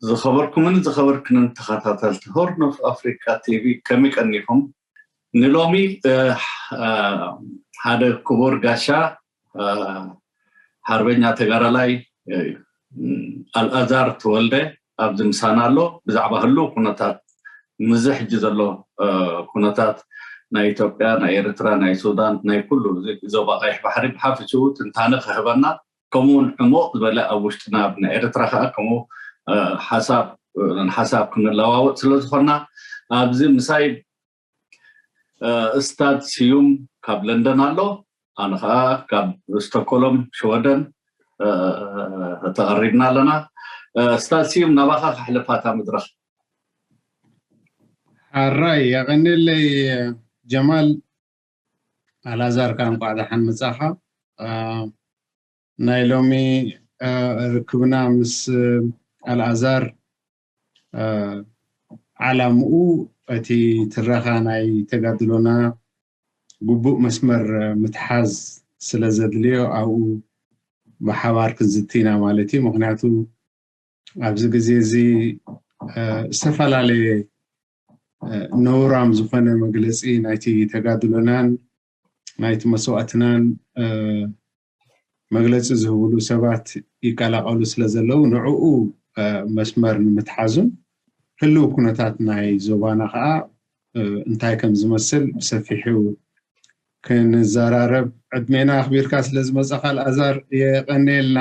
ዝኸበርኩምን ዝኸበርክንን ተኸታተልቲ ሆርን ኦፍ ኣፍሪካ ቲቪ፣ ከመይ ቀኒኹም? ንሎሚ ሓደ ክቡር ጋሻ ሓርበኛ ተጋዳላይ ኣልኣዛር ተወልደ ኣብዚ ምሳና ኣሎ። ብዛዕባ ህሉ ኩነታት፣ ምዚ ሕጂ ዘሎ ኩነታት ናይ ኢትዮጵያ፣ ናይ ኤርትራ፣ ናይ ሱዳን፣ ናይ ኩሉ ዞባ ቀይሕ ባሕሪ ብሓፈሽኡ ትንታነ ክህበና፣ ከምኡውን ዕሙቕ ዝበለ ኣብ ውሽጥና ኣብ ናይ ኤርትራ ከዓ ከምኡ ሓሳብ ሓሳብ ክንለዋወጥ ስለ ዝኾንና ኣብዚ ምሳይ እስታድ ስዩም ካብ ለንደን ኣሎ። ኣነ ከዓ ካብ ስቶኮሎም ሽወደን ተቐሪብና ኣለና። እስታድ ስዩም ናባኻ ክሕልፋታ መድረኽ። ሓራይ የቐንለይ ጀማል። ኣልኣዛር ከዓ እንኳዕ ደሓን መጻኻ። ናይ ሎሚ ርክብና ምስ ኣልኣዛር ዓላምኡ እቲ ትረኻ ናይ ተጋድሎና ግቡእ መስመር ምትሓዝ ስለ ዘድልዮ ኣብኡ ብሓባር ክንዝቲ ኢና ማለት እዩ። ምክንያቱ ኣብዚ ግዜ እዚ ዝተፈላለየ ነውራም ዝኾነ መግለፂ ናይቲ ተጋድሎናን ናይቲ መስዋእትናን መግለፂ ዝህብሉ ሰባት ይቀላቀሉ ስለ ዘለዉ ንዕኡ መስመር ንምትሓዙን ህልው ኩነታት ናይ ዞባና ከዓ እንታይ ከም ዝመስል ብሰፊሑ ክንዘራረብ ዕድሜና ኣኽቢርካ ስለ ዝመጻኻ ኣልኣዛር የቐንየልና።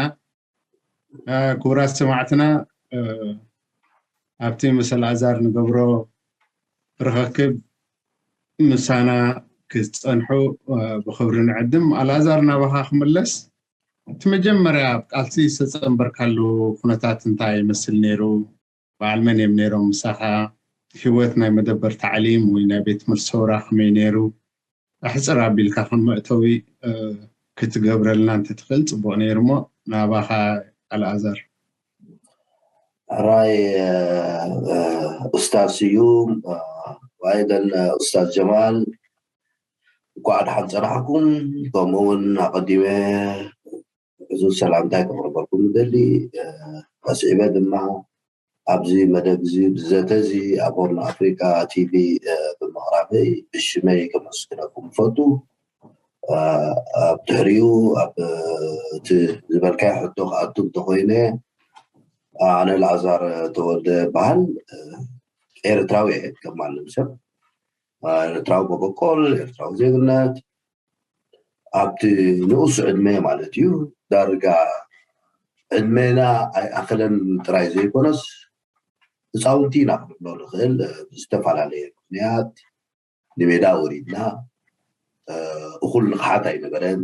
ክቡራት ሰማዕትና ኣብቲ ምስ ኣልኣዛር ንገብሮ ርኽክብ ምሳና ክትጸንሑ ብኽብሪ ንዕድም። ኣልኣዛር ናባኻ ክምለስ፣ እቲ መጀመርያ ኣብ ቃልሲ ዝተጸንበርካሉ ኩነታት እንታይ ይመስል ነይሩ? በዓል መን እዮም ነይሮም ምሳኻ? ህይወት ናይ መደበር ታዕሊም ወይ ናይ ቤት ትምህርቲ ሰውራ ከመይ ነይሩ? ኣሕፅር ኣቢልካ ከም መእተዊ ክትገብረልና እንተትኽእል ፅቡቅ ነይሩ። እሞ ናባኻ ኣልኣዛር። ሕራይ ኡስታዝ ስዩም ዋይደን ኡስታዝ ጀማል፣ እንኳዕ ደሓን ፀናሕኩም። ከምኡ እውን ኣቐዲመ ብዙ ሰላምታይ ከቕርበልኩም ይደሊ። ኣስዒበ ድማ ኣብዚ መደብ እዚ ብዘተ እዚ ኣብ ሆርን ኣፍሪካ ቲቪ ብምቕራበይ ብሽመይ ከመስግነኩም ይፈቱ። ኣብ ድሕሪኡ ኣብ እቲ ዝበልካዮ ሕቶ ክኣቱ እንተኮይነ፣ ኣነ ኣልኣዛር ተወልደ በሃል። ኤርትራዊ እየ ከም ማንም ሰብ። ኤርትራዊ መበቆል፣ ኤርትራዊ ዜግነት፣ ኣብቲ ንኡስ ዕድመ ማለት እዩ። ዳርጋ ዕድሜና ኣይኣኸለን ጥራይ ዘይኮነስ ህፃውንቲ ኢና ክንብሎ ንኽእል። ብዝተፈላለየ ምክንያት ንሜዳ ወሪድና፣ እኹል ንቕሓት ኣይነበረን።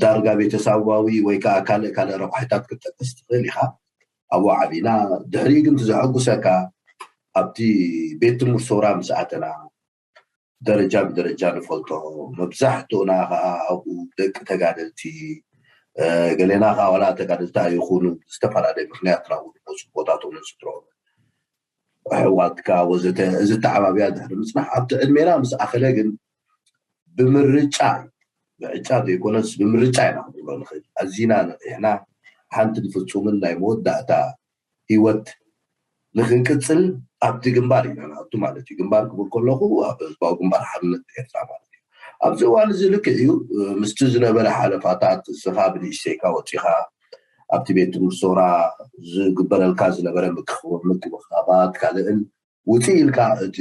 ዳርጋ ቤተሰባዊ ወይ ከዓ ካልእ ካልእ ረቋሒታት ክትጠቅስ ትኽእል ኢኻ። ኣብኡ ዓቢና። ድሕሪኡ ግን እቲ ዘሐጉሰካ ኣብቲ ቤት ትምህርቲ ሰውራ ምስ ኣተና ደረጃ ብደረጃ ንፈልጦ፣ መብዛሕትኡና ከዓ ኣብኡ ደቂ ተጋደልቲ፣ ገሌና ከዓ ዋላ ተጋደልቲ ኣይኹኑ፣ ዝተፈላለየ ምክንያት ናብኡ ዝመፁ፣ ቦታቶምን ስድሮምን፣ ኣሕዋትካ ወዘተ፣ እዚ ተዓባብያ ድሕሪ ምፅናሕ ኣብቲ ዕድሜና ምስ ኣኸለ ግን ብምርጫ፣ ምዕጫ ዘይኮነስ ብምርጫ ኢና ክንብሎ ንኽእል። ኣዚና ነቒሕና ሓንቲ ንፍፁምን ናይ መወዳእታ ህይወት ንክንቅፅል ኣብቲ ግንባር ኢና ንኣቱ ማለት እዩ። ግንባር ክብል ከለኹ ኣብ ህዝባዊ ግንባር ሓርነት ኤርትራ ማለት እዩ። ኣብዚ እዋን እዚ ልክዕ እዩ፣ ምስቲ ዝነበረ ሓለፋታት እስኻ ብንእሽተይካ ወፂኻ ኣብቲ ቤት ትምህርቲ ሶራ ዝግበረልካ ዝነበረ ምክብኻባት ካልእን ውፅእ ኢልካ እቲ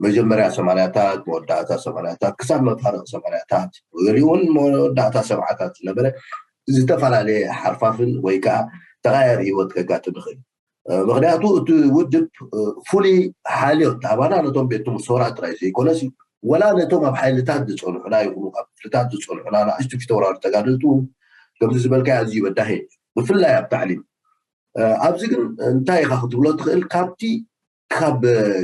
መጀመርያ ሰማንያታት መወዳእታ ሰማንያታት ክሳብ መፋርቕ ሰማንያታት ገሊኡ እውን መወዳእታ ሰብዓታት ዝነበረ ዝተፈላለየ ሓርፋፍን ወይ ከዓ ተቓያሪ ህይወት ከጋጥም ይኽእል። ምክንያቱ እቲ ውድብ ፍሉይ ሓልዮት ኣባና ነቶም ቤት ትምህርቲ ሶራ ጥራይ ዘይኮነስ ወላ ነቶም ኣብ ሓይልታት ዝፀንሑና ይኹኑ ኣብ ክፍልታት ዝፀንሑና ንኣሽቱ ፊተውራሪ ተጋደልቲ እውን ከምዚ ዝበልካዮ ኣዝዩ በዳሂ እዩ። ብፍላይ ኣብ ታዕሊም ኣብዚ ግን እንታይ ኢኻ ክትብሎ ትኽእል? ካብቲ ካብ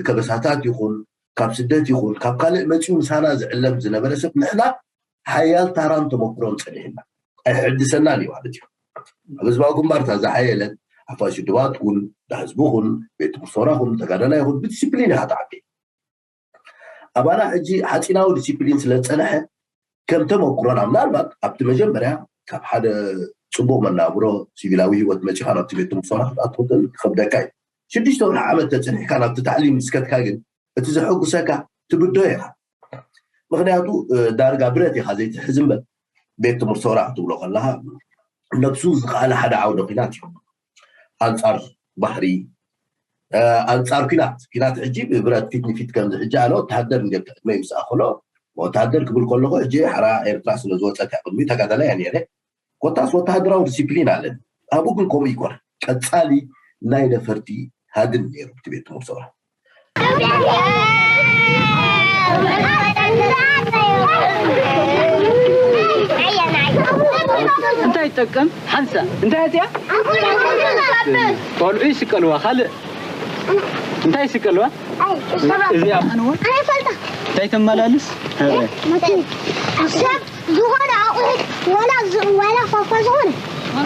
ከበሳታት ይኹን ካብ ስደት ይኹን ካብ ካልእ መፂኡ ምሳና ዝዕለም ዝነበረ ሰብ ንሕና ሓያል ታራን ተመክሮን ፀኒሕና ኣይሕድሰናን እዩ ማለት እዩ። ኣብ ህዝባዊ ግንባር እታ ዝሓየለት ሓፋሽ ውድባት ኩን ህዝቢ ኩን ቤት ትምህርቲ ሶራ ኩን ተጋዳላይ ይኹን ብዲስፕሊን ኢኻ ትዓቢ። ኣባና ሕጂ ሓፂናዊ ዲሲፕሊን ስለ ዝፀንሐ ከም ተመክሮና ምናልባት ኣብቲ መጀመርያ ካብ ሓደ ጽቡቕ መናብሮ፣ ሲቪላዊ ህይወት መጺኻ ናብቲ ቤት ትምህርቲ ክትኣቱ ክትእል ክኸብደካ እዩ። ሽዱሽተ ወርሒ ዓመት ተጸኒሕካ ናብቲ ታዕሊም ዝስከትካ ግን እቲ ዘሐጉሰካ ትብዶ ኢኻ። ምኽንያቱ ዳርጋ ብረት ኢኻ ዘይትሕዝ እምበር፣ ቤት ትምህርቲ ሰውራ ክትብሎ ከለኻ ነብሱ ዝኸኣለ ሓደ ዓውደ ኲናት እዩ። ኣንጻር ባሕሪ፣ ኣንጻር ኲናት። ኲናት ሕጂ ብብረት ፊት ንፊት ከምዚ ሕጂ ኣነ ወተሃደር እንድየ ቅድመይ ምስ ኣኸሎ፣ ወተሃደር ክብል ከለኹ ሕጂ ሓራ ኤርትራ ስለ ዝወጸት እያ፣ ቅድሚኡ ተጋዳላይ እየ ነይረ። ኮታስ ወተሃደራዊ ዲሲፕሊን ኣለን። ኣብኡ ግን ከምኡ ይኮነ። ቀጻሊ ናይ ነፈርቲ ሃድን ነይሩ እቲ ቤት ትምህርቲ ሰውራ። እንታይ ይጠቅም ሓንሳ እንታይ እዚኣ ቆልዑ ይስቀልዋ ካልእ እንታይ ይስቀልዋ እዚኣ እንታይ ተመላልስ ዝኾነ ኣቑሑት ዋላ ዝ- ዋላ ፋፋ ዝኾነ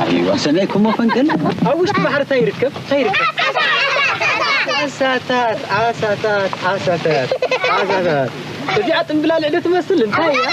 ኣይዋ ሰናይ ኩሞ ፈንቅል ኣብ ውሽጢ ባሕሪ እንታይ ይርከብ እንታይ ይርከብ ዓሳታት ዓሳታት ዓሳታት ዓሳታት እዚኣ ጥምብላልዕ ዶ ትመስል እንታይ እያ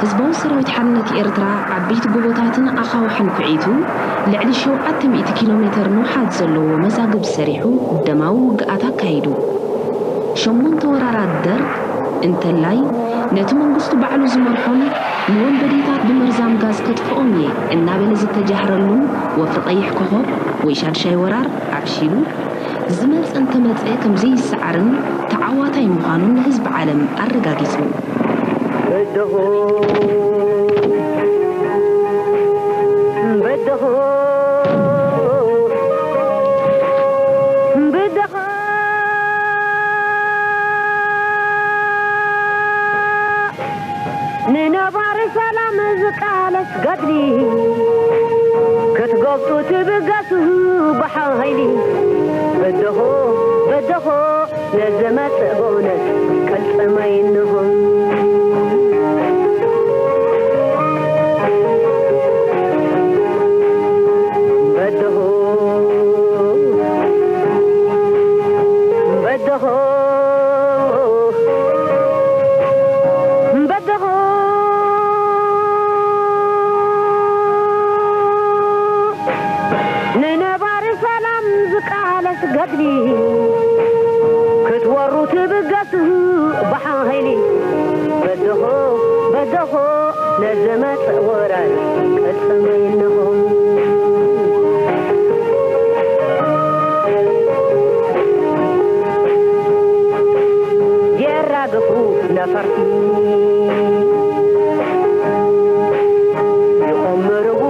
ህዝባዊ ሰራዊት ሓርነት ኤርትራ ዓበይቲ ጎቦታትን ኣኻውሕን ኩዒቱ፣ ልዕሊ ሸውዓተ ሚእቲ ኪሎ ሜተር ንውሓት ዘለዎ መዛግብ ሰሪሑ ደማዊ ውግኣት ኣካይዱ። ሸሞንተ ወራራት ደርግ እንተላይ ነቲ መንግስቱ ባዕሉ ዝመርሖን ንወንበዴታት ብመርዛም ጋዝ ከጥፍኦም እየ እናበለ ዝተጃህረሉን ወፍሪ ቀይሕ ኮኾብ ወይ ሻድሻይ ወራር ዓብሺሉ ዝመጽእ እንተመጸ ከም ዘይሰዓርን ተዓዋታይ ምዃኑን ንህዝቢ ዓለም ኣረጋጊጹ። በደኹ በደኹ በደኹ ንነባሪ ሰላም ዝቃለስ ገድሊ ክትገብጡ ትብገሱ ብሓይሊ በደኹ በደኹ ነዘመጽእ በእውነት ቅልጽመይ እንሆ። በደኹ በደኹ በደኹ ንነባሪ ሰላም ዝቃለስ ገድሊ ክትወሩ ትብገሱ ብሓይሊ በደኹ በደኹ ነዘመጽእ ወራር ቅልጽመይ እንሆ። የራግፉ ነፈርቲ ይቆምርዉ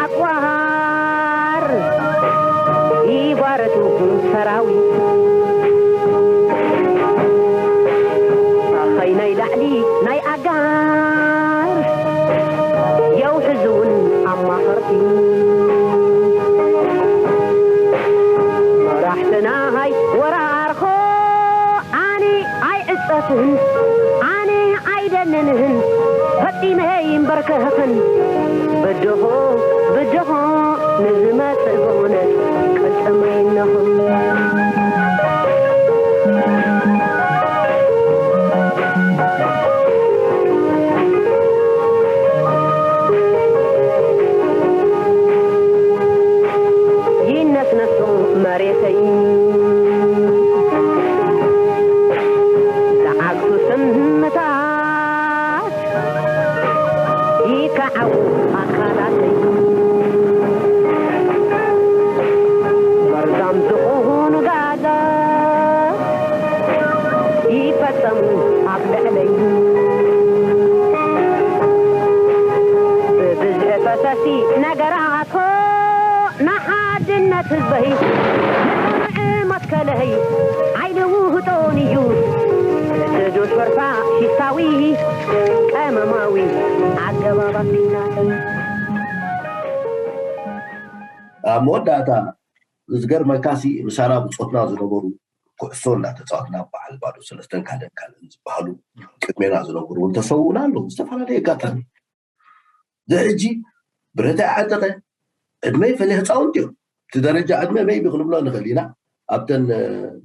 ኣጽዋር ይጓረቱ ሰራዊት ኣኸይ ናይ ላዕሊ ናይ ኣጋር የውሕዙን ኣማኸርቲ መራሕትና ሃይ ወራርኾ ኣኒ ኣይዕጸፍን ኣነ ኣይደንንህን ፈጺመ ይንበርከኽን በደኾ በደኾ ንዝመጽእ ብእውነት ቅልጽመይ እነኹም። ይነስነሱ መሬተይ ዝዓግቱ ስምታት ይከዓው ኣካላተይ መርዛም ዝኾኑ ጋዛት ይፈጸሙ ኣብ ልዕለይ ብብዝሒ ፈሰሲ ነገራት ንሓድነት ህዝበይ ንጽኑዕ መትከለይ ኣይልውህጦን እዩ። እቲ ዱሹር ፋሽስታዊ ቀመማዊ ኣገባባት ናተይ። ኣብ መወዳእታ ዝገርመካሲ ምሳና ብጾትና ዝነበሩ ኩዕሶ እናተጻወትና በዓል ባዶ ሰለስተን ካልእን ካልእን ዝበሃሉ ቅድሜና ዝነበሩ እውን ተሰውኡና ኣለዉ። ዝተፈላለየ ኣጋጣሚ እዚ ሕጂ ብረታ ዓጠቐ ዕድመ ይፈለ ህፃውንቲ እዮም። እቲ ደረጃ ዕድመ መይቢ ክንብሎ ንኽእል ኢና። ኣብተን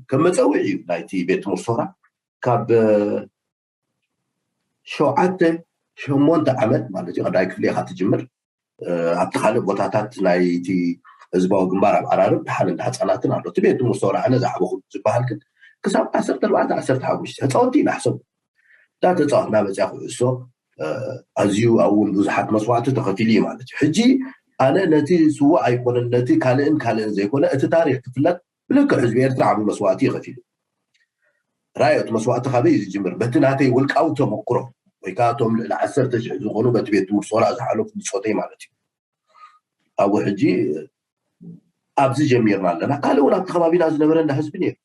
ከም መፀውዒ እዩ ናይቲ ቤት ትምህርቲ ሶራ ካብ ሸውዓተ ሸሞንተ ዓመት ማለት እዩ ቀዳይ ክፍሊ ኢኻ ትጅምር። ኣብቲ ካልእ ቦታታት ናይቲ ህዝባዊ ግንባር ኣብ ዓራርብ ደሓን እንዳ ህፃናትን ኣሎ። እቲ ቤት ትምህርቲ ሶራ ኣነ ዝዓበኹ ዝበሃል ግን ክሳብ ዓሰርተ ኣርባዕተ ዓሰርተ ሓሙሽተ ህፃውንቲ ኢና ሕሰቡ። እታ ተፃወትና መፅያ ኩዕሶ ኣዝዩ ኣብኡ እውን ብዙሓት መስዋዕቲ ተኸፊሉ እዩ ማለት እዩ። ሕጂ ኣነ ነቲ ስዉእ ኣይኮነን ነቲ ካልእን ካልእን ዘይኮነ እቲ ታሪክ ክፍለጥ ብልክዕ ህዝቢ ኤርትራ ዓብዪ መስዋዕቲ እዩ ከፊሉ። ራዮ እቲ መስዋዕቲ ካበይ እዩ ዝጅምር? በቲ ናተይ ውልቃዊ ተመክሮ ወይ ከዓ እቶም ልዕሊ ዓሰርተ ሽሕ ዝኾኑ በቲ ቤት ትምህርቲ ሶራ ዝሓለፉ ብፆተይ ማለት እዩ። ኣብኡ ሕጂ ኣብዚ ጀሚርና ኣለና። ካልእ እውን ኣብቲ ከባቢና ዝነበረ እንዳ ህዝቢ ነይሩ።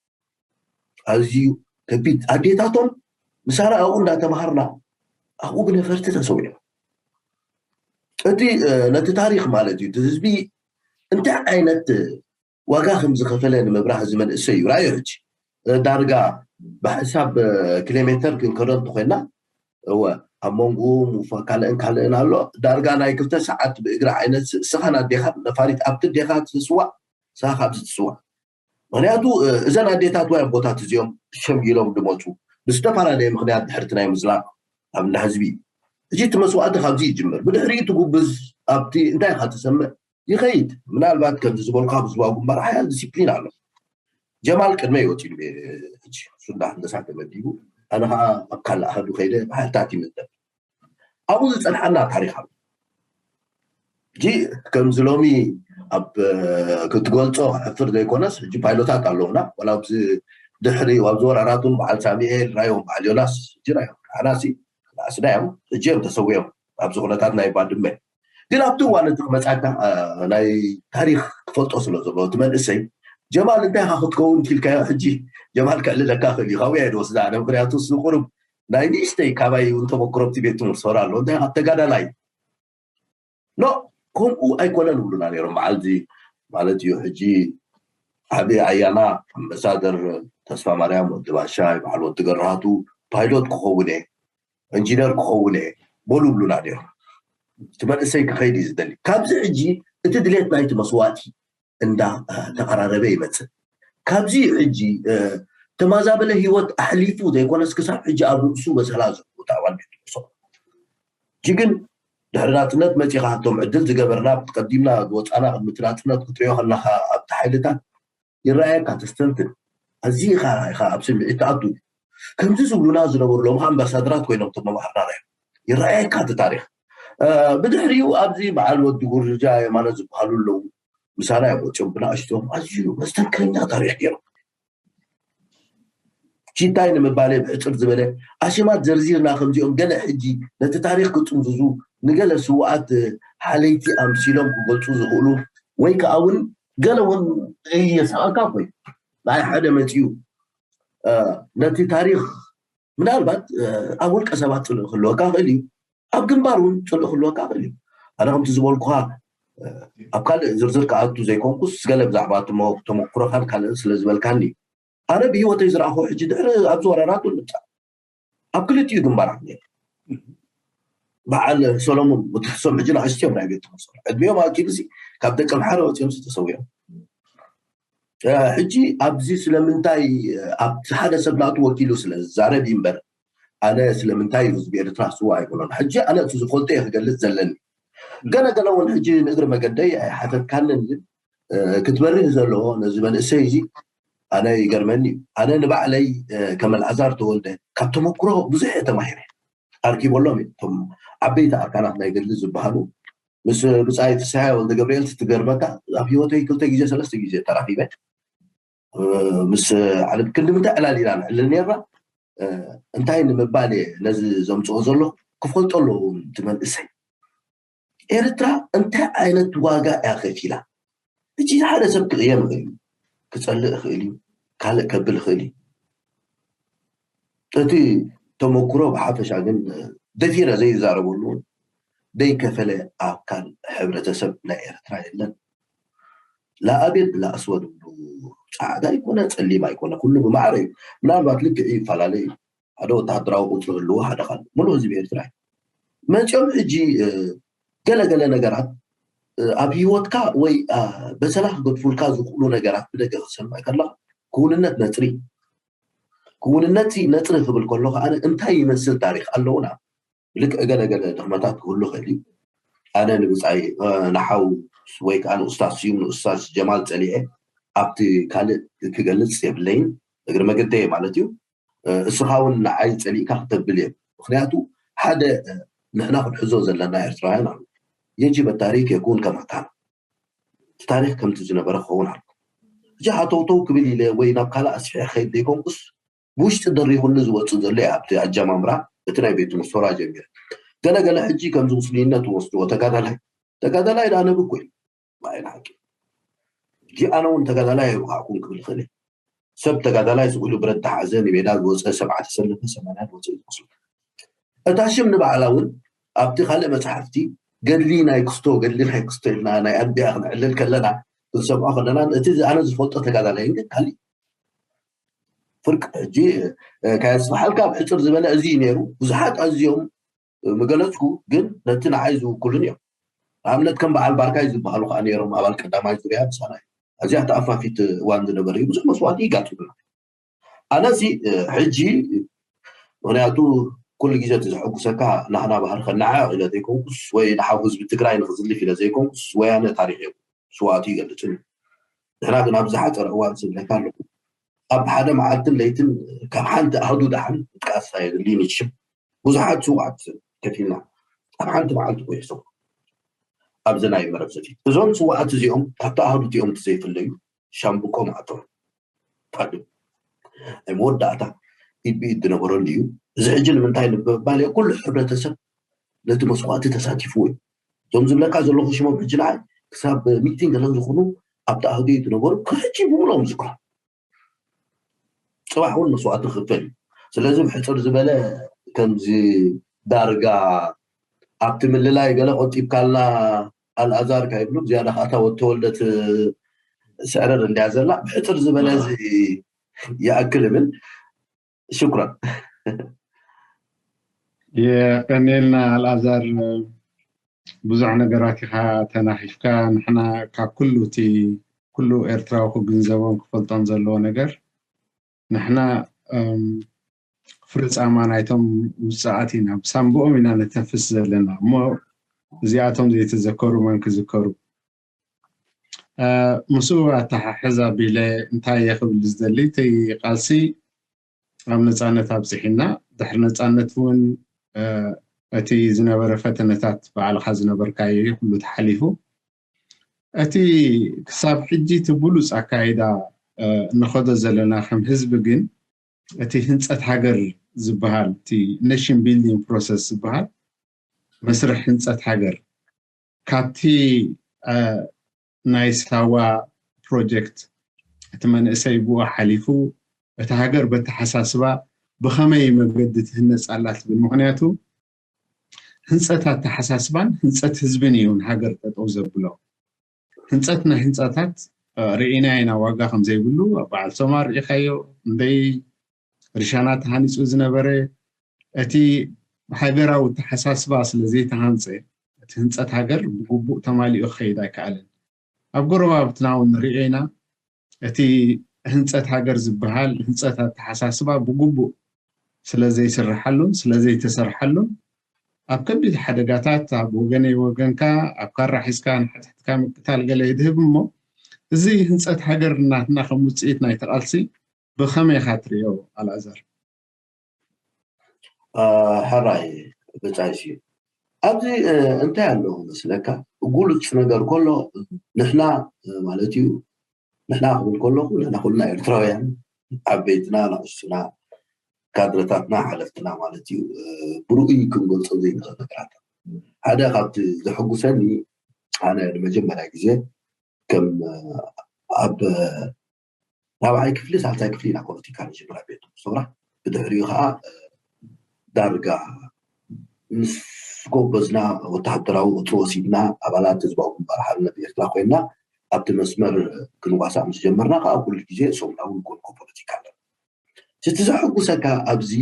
ኣዝዩ ከቢድ ኣዴታቶም ምሳና ኣብኡ እንዳተምሃርና ኣብኡ ብነፈርቲ ተሰዊዑ። እቲ ነቲ ታሪክ ማለት እዩ እቲ ህዝቢ እንታይ ዓይነት ዋጋ ከም ዝኸፈለ ንምብራህ እዚ መንእሰይ እዩ ራእዩ ሕጂ ዳርጋ ብሓሳብ ኪሎሜተር ክንከዶ እንተኮይና እወ ኣብ መንጎ ካልእን ካልእን ኣሎ ዳርጋ ናይ ክልተ ሰዓት ብእግሪ ዓይነት እስኻን ኣዴኻ ነፋሪት ኣብቲ ዴኻ ትስዋእ ንስኻ ካብዚ ትስዋእ ምክንያቱ እዘን ኣዴታት ወይ ኣቦታት እዚኦም ሸምጊሎም ድመፁ ብዝተፈላለየ ምክንያት ድሕርቲ ናይ ምዝላቅ ኣብ እንዳ ህዝቢ እዩ እዚ እቲ መስዋእቲ ካብዚ ይጅምር ብድሕሪኡ ትጉብዝ ኣብቲ እንታይ ኢካ ትሰምዕ ይኸይድ ምናልባት ከምዚ ዝበልካ ህዝባዊ ግንባር ሓያል ዲሲፕሊን ኣሎ ጀማል ቅድመ ይወፂሉ ሕጂ ሱንዳ ህንደሳ ተመዲቡ ኣነ ከዓ ኣብ ካልእ ኣሃዱ ከይደ ብሓይልታት ይምዘን። ኣብኡ ዝፀንሓና ታሪኽ ኣሎ። ሕጂ ከምዚ ሎሚ ኣብ ክትገልፆ ክሕፍር ዘይኮነስ፣ ሕጂ ፓይሎታት ኣለውና። ዋላ ኣብዚ ድሕሪ ኣብዚ ወራራት እውን በዓል ሳሚኤል ራዮም፣ በዓል ዮናስ ሕጂ ራዮም፣ ሓናሲ ኣስዳዮም ሕጂ እዮም ተሰዊኦም ኣብዚ ኩነታት ናይ ባድመ። ግን ኣብቲ እዋን እቲ ክመፃካ ናይ ታሪኽ ክፈልጦ ስለ ዘለዎ እቲ መንእሰይ ጀማል እንታይ ኢኻ ክትከውን ኢልካዮ? ሕጂ ጀማል ከዕልለካ ክእል እዩ። ካብኡ እየ ዝወስዳ ኣነ፣ ምክንያቱ እሱ ቁሩብ ናይ ንእሽተይ ካባይ እውን ተመክሮ ኣብቲ ቤት ትምህርቲ ሰራ ኣሎ። እንታይ ኢኻ ተጋዳላይ? ኖ፣ ከምኡ ኣይኮነን ይብሉና ነይሮም በዓልዚ ማለት እዩ። ሕጂ ዓቢ ኣያና ኣምባሳደር ተስፋ ማርያም ወዲ ባሻይ፣ በዓል ወዲ ገራቱ፣ ፓይሎት ክኸውን እየ፣ ኢንጂነር ክኸውን እየ በሉ ይብሉና ነይሮም። እቲ መንእሰይ ክኸይድ እዩ ዝደሊ። ካብዚ ሕጂ እቲ ድሌት ናይቲ መስዋእቲ እንዳ ተቐራረበ ይመፅእ። ካብዚ ሕጂ ተማዛበለ ህይወት ኣሕሊፉ ዘይኮነስ ክሳብ ሕጂ ኣብ ርእሱ በሰላ ዘለዎ ኣባል ቤት ትምህርቲ። ሕጂ ግን ድሕሪ ናፅነት መፂኻ እቶም ዕድል ዝገበርና ቀዲምና ዝወፃና ቅድሚ እቲ ናፅነት ክትሪኦ ከለካ ኣብቲ ሓይልታት ይረኣየካ ተስተንትን ኣዚኻ ኢኻ ኣብ ስምዒት ትኣቱ። ከምዚ ዝብሉና ዝነበሩ ሎም ኣምባሳደራት ኮይኖም እቶም መማህርና ራዮም ይረኣየካ እቲ ታሪኽ። ብድሕሪኡ ኣብዚ በዓል ወዲ ጉርጃ የማነ ዝበሃሉ ኣለዉ፣ ምሳና እዮም ወፂኦም ብንኣሽቶም ኣዝዩ መስተንክረኛ ታሪኽ ገይሮም። ሽታይ ንምባል ብሕፅር ዝበለ ኣሽማት ዘርዚርና ከምዚኦም ገለ ሕጂ ነቲ ታሪኽ ክጥምዝዙ ንገለ ስውኣት ሓለይቲ ኣምሲሎም ክገልፁ ዝኽእሉ ወይ ከዓ እውን ገለ እውን የስኣካ ኮይኑ ናይ ሓደ መፂኡ ነቲ ታሪኽ ምናልባት ኣብ ውልቀ ሰባት ፅልእ ክህልወካ ክእል እዩ፣ ኣብ ግንባር እውን ፅልእ ክህልወካ ክእል እዩ። ኣነ ከምቲ ዝበልኩካ ኣብ ካልእ ዝርዝር ክኣቱ ዘይኮንኩስ ገለ ብዛዕባ ተመክሮኻን ካልእን ስለ ዝበልካኒ ኣነ ብሂወተይ ዝረኣኹ ሕጂ ድሕሪ ኣብዚ ወራራት እውን ምፃእ ኣብ ክልቲኡ ግንባራት ነይሩ። በዓል ሰሎሞን ወተሶም ሕጂ ንኣሽትዮም ናይ ቤት ትምህርቲ ዕድሚኦም ኣኪሉ ካብ ደቂ ኣምሓረ ወፂኦም ተሰዊኦም። ሕጂ ኣብዚ ስለምንታይ ኣብቲ ሓደ ሰብ ናቱ ወኪሉ ስለ ዝዛረብ እዩ እምበር ኣነ ስለምንታይ ህዝቢ ኤርትራ ስዋ ኣይኮነን። ሕጂ ኣነ እቲ ዝፈልጦ እየ ክገልፅ ዘለኒ። ገለ ገለ እውን ሕጂ ንእግሪ መገደይ ኣይሓተትካንን፣ ግን ክትበርህ ዘለዎ ነዚ መንእሰይ እዚ ኣነ ይገርመኒ እዩ። ኣነ ንባዕለይ ከም ኣልዓዛር ተወልደ ካብ ተመክሮ ብዙሕ እየ ተማሂረ። ኣርኪበሎም እዮም እቶም ዓበይቲ ኣርካናት ናይ ገድሊ ዝበሃሉ ምስ ብፃይ ፍስሃ ወልደ ገብርኤል ትገርመካ ኣብ ህይወተይ ክልተ ግዜ ሰለስተ ግዜ ተራኺበ ምስ ዓለም ክንዲ ምንታይ ዕላል ኢና ንዕልል ነርና እንታይ ንምባል እየ ነዚ ዘምፅኦ ዘለኹ ክፈልጦ ኣለዎ እቲ መንእሰይ ኤርትራ እንታይ ዓይነት ዋጋ እያ ከፊላ ሕጂ ሓደ ሰብ ክቕየም ይኽእል እዩ ክፀልእ ይኽእል እዩ ካልእ ከብል ይኽእል እዩ እቲ ተመክሮ ብሓፈሻ ግን ደፊረ ዘይዛረበሉ ዘይከፈለ ኣካል ሕብረተሰብ ናይ ኤርትራ የለን ላኣቤት ላኣስወድ ፃዕዳ ኣይኮነ ፀሊም ኣይኮነ ኩሉ ብማዕረ እዩ ምናልባት ልክዕ ይፈላለ እዩ ሓደ ወታደራዊ ቁፅሪ ህልዎ ሓደ ካል ሙሉእ ህዝቢ ኤርትራ እዩ መፂኦም ሕጂ ገለገለ ነገራት ኣብ ህይወትካ ወይ በሰላ ክገድፉልካ ዝኽእሉ ነገራት ብደገ ክሰምዕ ከለካ ክውንነት ነፅሪ ክውንነት ነፅሪ ክብል ከሎ ከዓ እንታይ ይመስል ታሪክ ኣለውና ልክዕ ገለገለ ድኽመታት ክህሉ ክእል እዩ ኣነ ንብፃይ ንሓው ወይ ከዓ ንኡስታዝ ስዩም ንኡስታዝ ጀማል ፀሊዐ ኣብቲ ካልእ ክገልፅ የብለይን እግሪ መገደየ ማለት እዩ እስኻ እውን ንዓይ ፀሊእካ ክተብል እየ ምክንያቱ ሓደ ንሕና ክንሕዞ ዘለና ኤርትራውያን ኣሎ የጅበ ታሪክ የኩን ከማካና እቲ ታሪክ ከምቲ ዝነበረ ክኸውን ኣሎ እዚ ሃተውተው ክብል ኢለ ወይ ናብ ካልእ ኣስፊሐ ክኸይድ ዘይኮንኩስ ብውሽጢ ደሪኹኒ ዝወፅእ ዘሎ እየ ኣብቲ ኣጀማምራ እቲ ናይ ቤት ትምህርቲ ሶራ ጀሚረ ገለገለ ሕጂ ከምዚ ምስሉይነት ወስድዎ ተጋዳላይ ተጋዳላይ ዳ ነብኩ እዩ ብዓይኒ ሓቂ ሕጂ ኣነ እውን ተጋዳላይ ኣይብቃዕኩን ክብል ይኽእል እየ ሰብ ተጋዳላይ ስቕ ኢሉ ብረት ተሓዘ ንሜዳ ዝወፀ ሰብዓ ተሰለፈ ሰማንያ ዝወፀ ዝመስሉ እታ ሽም ንባዕላ እውን ኣብቲ ካልእ መፅሓፍቲ ገድሊ ናይ ክስቶ ገድሊ ናይ ክስቶ ኢልና ናይ ኣንቢያ ክንዕልል ከለና ክንሰምዖ ከለና እቲ ኣነ ዝፈልጦ ተጋዳላይ ግን ካልእ ፍርቂ ሕጂ ከየስፍሓልካ ብሕፅር ዝበለ እዚ እዩ ነይሩ ብዙሓት ኣዝዮም ምገለፅኩ ግን ነቲ ንዓይ ዝውክሉን እዮም ንኣብነት ከም በዓል ባርካይ ዝበሃሉ ከዓ ነይሮም ኣባል ቀዳማይ ዙርያ ምሳና እዩ ኣዚኣ ተኣፋፊት እዋን ዝነበረ እዩ ብዙሕ መስዋዕቲ ይጋጥሙና ኣነሲ ሕጂ ምክንያቱ ኩሉ ግዜ እቲ ዘሐጉሰካ ናህና ባህሪ ከነዓቕ ኢለ ዘይኮንኩስ ወይ ንሓው ህዝቢ ትግራይ ንክዝልፍ ኢለ ዘይኮንኩስ ወያነ ታሪክ እዮም ስዋእቱ ይገልፅን እዩ ንሕና ግን ኣብ ዝሓፀረ እዋን ስብለካ ኣለኩ ኣብ ሓደ መዓልትን ለይትን ካብ ሓንቲ ኣህዱ ደሓን ምጥቃስ ኣየድልይን እዩ። ብዙሓት ስውኣት ከፊልና ኣብ ሓንቲ መዓልቲ ኮይሶም ኣብዚ ናይ መረብ ዘፊት እዞም ስውኣት እዚኦም ካብቲ ኣህዱ እቲኦም ዘይፍለዩ ሻምብቆም ኣቶም ፋድም ናይ መወዳእታ ኢድ ብኢድ ዝነበረሉ እዩ። እዚ ሕጂ ንምንታይ ንምባል ኩሉ ሕብረተሰብ ነቲ መስዋእቲ ተሳቲፍዎ እዩ። እዞም ዝብለካ ዘለኹ ሽሞም ሕጂ ንዓይ ክሳብ ሚቲንግ ገለን ዝኾኑ ኣብቲ ኣህዱ ዝነበሩ ክሕጂ ብምሎም ዝኮ ፅባሕ እውን መስዋእቲ ክፍል እዩ። ስለዚ ብሕፅር ዝበለ ከምዚ ዳርጋ ኣብቲ ምልላይ ገለ ቆጢብካልና ኣልኣዛር ካይብሉ ዝያዳ ከኣታ ወተወልደት ስዕረር እንዲያ ዘላ ብሕፅር ዝበለ እዚ ይኣክል እብል። ሽኩራን። የቀኔልና ኣልኣዛር፣ ብዙሕ ነገራት ኢኻ ተናኺፍካ። ንሕና ካብ ኩሉ እቲ ኩሉ ኤርትራዊ ክግንዘቦን ክፈልጦን ዘለዎ ነገር ንሕና ፍርፃማ ናይቶም ውፅኣት ኢና፣ ብሳንብኦም ኢና ነተንፍስ ዘለና እሞ እዚኣቶም ዘይተዘከሩ መን ክዝከሩ? ምስኡ ኣተሓሕዝ ኣቢለ እንታይ እየ ክብል ዝደሊ፣ እቲ ቃልሲ ኣብ ነፃነት ኣብፅሒና፣ ድሕሪ ነፃነት እውን እቲ ዝነበረ ፈተነታት ባዕልካ ዝነበርካዮ እዩ ኩሉ ተሓሊፉ። እቲ ክሳብ ሕጂ እቲ ብሉፅ ኣካይዳ እንኸዶ ዘለና ከም ህዝቢ ግን እቲ ህንፀት ሃገር ዝበሃል፣ እቲ ኔሽን ቢልዲንግ ፕሮሰስ ዝበሃል መስርሕ ህንፀት ሃገር ካብቲ ናይ ሳዋ ፕሮጀክት እቲ መንእሰይ ብኡ ሓሊፉ እቲ ሃገር በተሓሳስባ ብኸመይ መገዲ ትህነፅ ኣላ ትብል። ምክንያቱ ህንፀት ኣተሓሳስባን ህንፀት ህዝብን እዩ ንሃገር ጠጠው ዘብሎ። ህንፀት ናይ ህንፃታት ርኢና ኢና ዋጋ ከምዘይብሉ፣ በዓል ሶማ ርኢኻዮ፣ እንደይ ርሻና ተሃኒፁ ዝነበረ። እቲ ሃገራዊ ተሓሳስባ ስለዘይተሃንፀ እቲ ህንፀት ሃገር ብግቡእ ተማሊኡ ክኸይድ ኣይከኣልን። ኣብ ጎረባብትና እውን ንሪኦ ኢና። እቲ ህንፀት ሃገር ዝበሃል ህንፀት ኣተሓሳስባ ብግቡእ ስለዘይስርሓሉን ስለዘይተሰርሓሉን ኣብ ከቢድ ሓደጋታት ኣብ ወገነይ ወገንካ ኣብ ካራ ሒዝካ ንሓትሕትካ ምቅታል ገለ ይድህብ እሞ እዚ ህንፀት ሃገር እናትና ከም ውፅኢት ናይ ተቓልሲ ብኸመይ ኢኻ ትሪኦ ኣልኣዛር? ሕራይ ብጻይሲ ኣብዚ እንታይ ኣለዎ መስለካ? ጉሉፅ ነገር ከሎ ንሕና ማለት እዩ፣ ንሕና ክብል ከለኹ ንሕና ኩልና ኤርትራውያን ዓበይትና ናእስትና ካድረታትና ሓለፍትና ማለት እዩ ብርኡይ ክንገልፆ ዘይንኽእል ነገራት። ሓደ ካብቲ ዘሐጉሰኒ ኣነ ንመጀመርያ ግዜ ከም ኣብ ራብዓይ ክፍሊ ሳልሳይ ክፍሊ ኢና ፖለቲካ ንጅምር ኣብ ቤት ትምህርቲ ሰውራ። ብድሕሪኡ ከዓ ዳርጋ ምስ ጎበዝና ወተሃደራዊ ቁፅሪ ወሲድና ኣባላት ህዝባዊ ግንባር ሓርነት ኤርትራ ኮይና ኣብቲ መስመር ክንዋሳእ ምስ ጀመርና ከዓ ኩሉ ግዜ ሰሙናዊ ንኮንኮ ፖለቲካ ኣለና። እቲ ዘሐጉሰካ ኣብዚ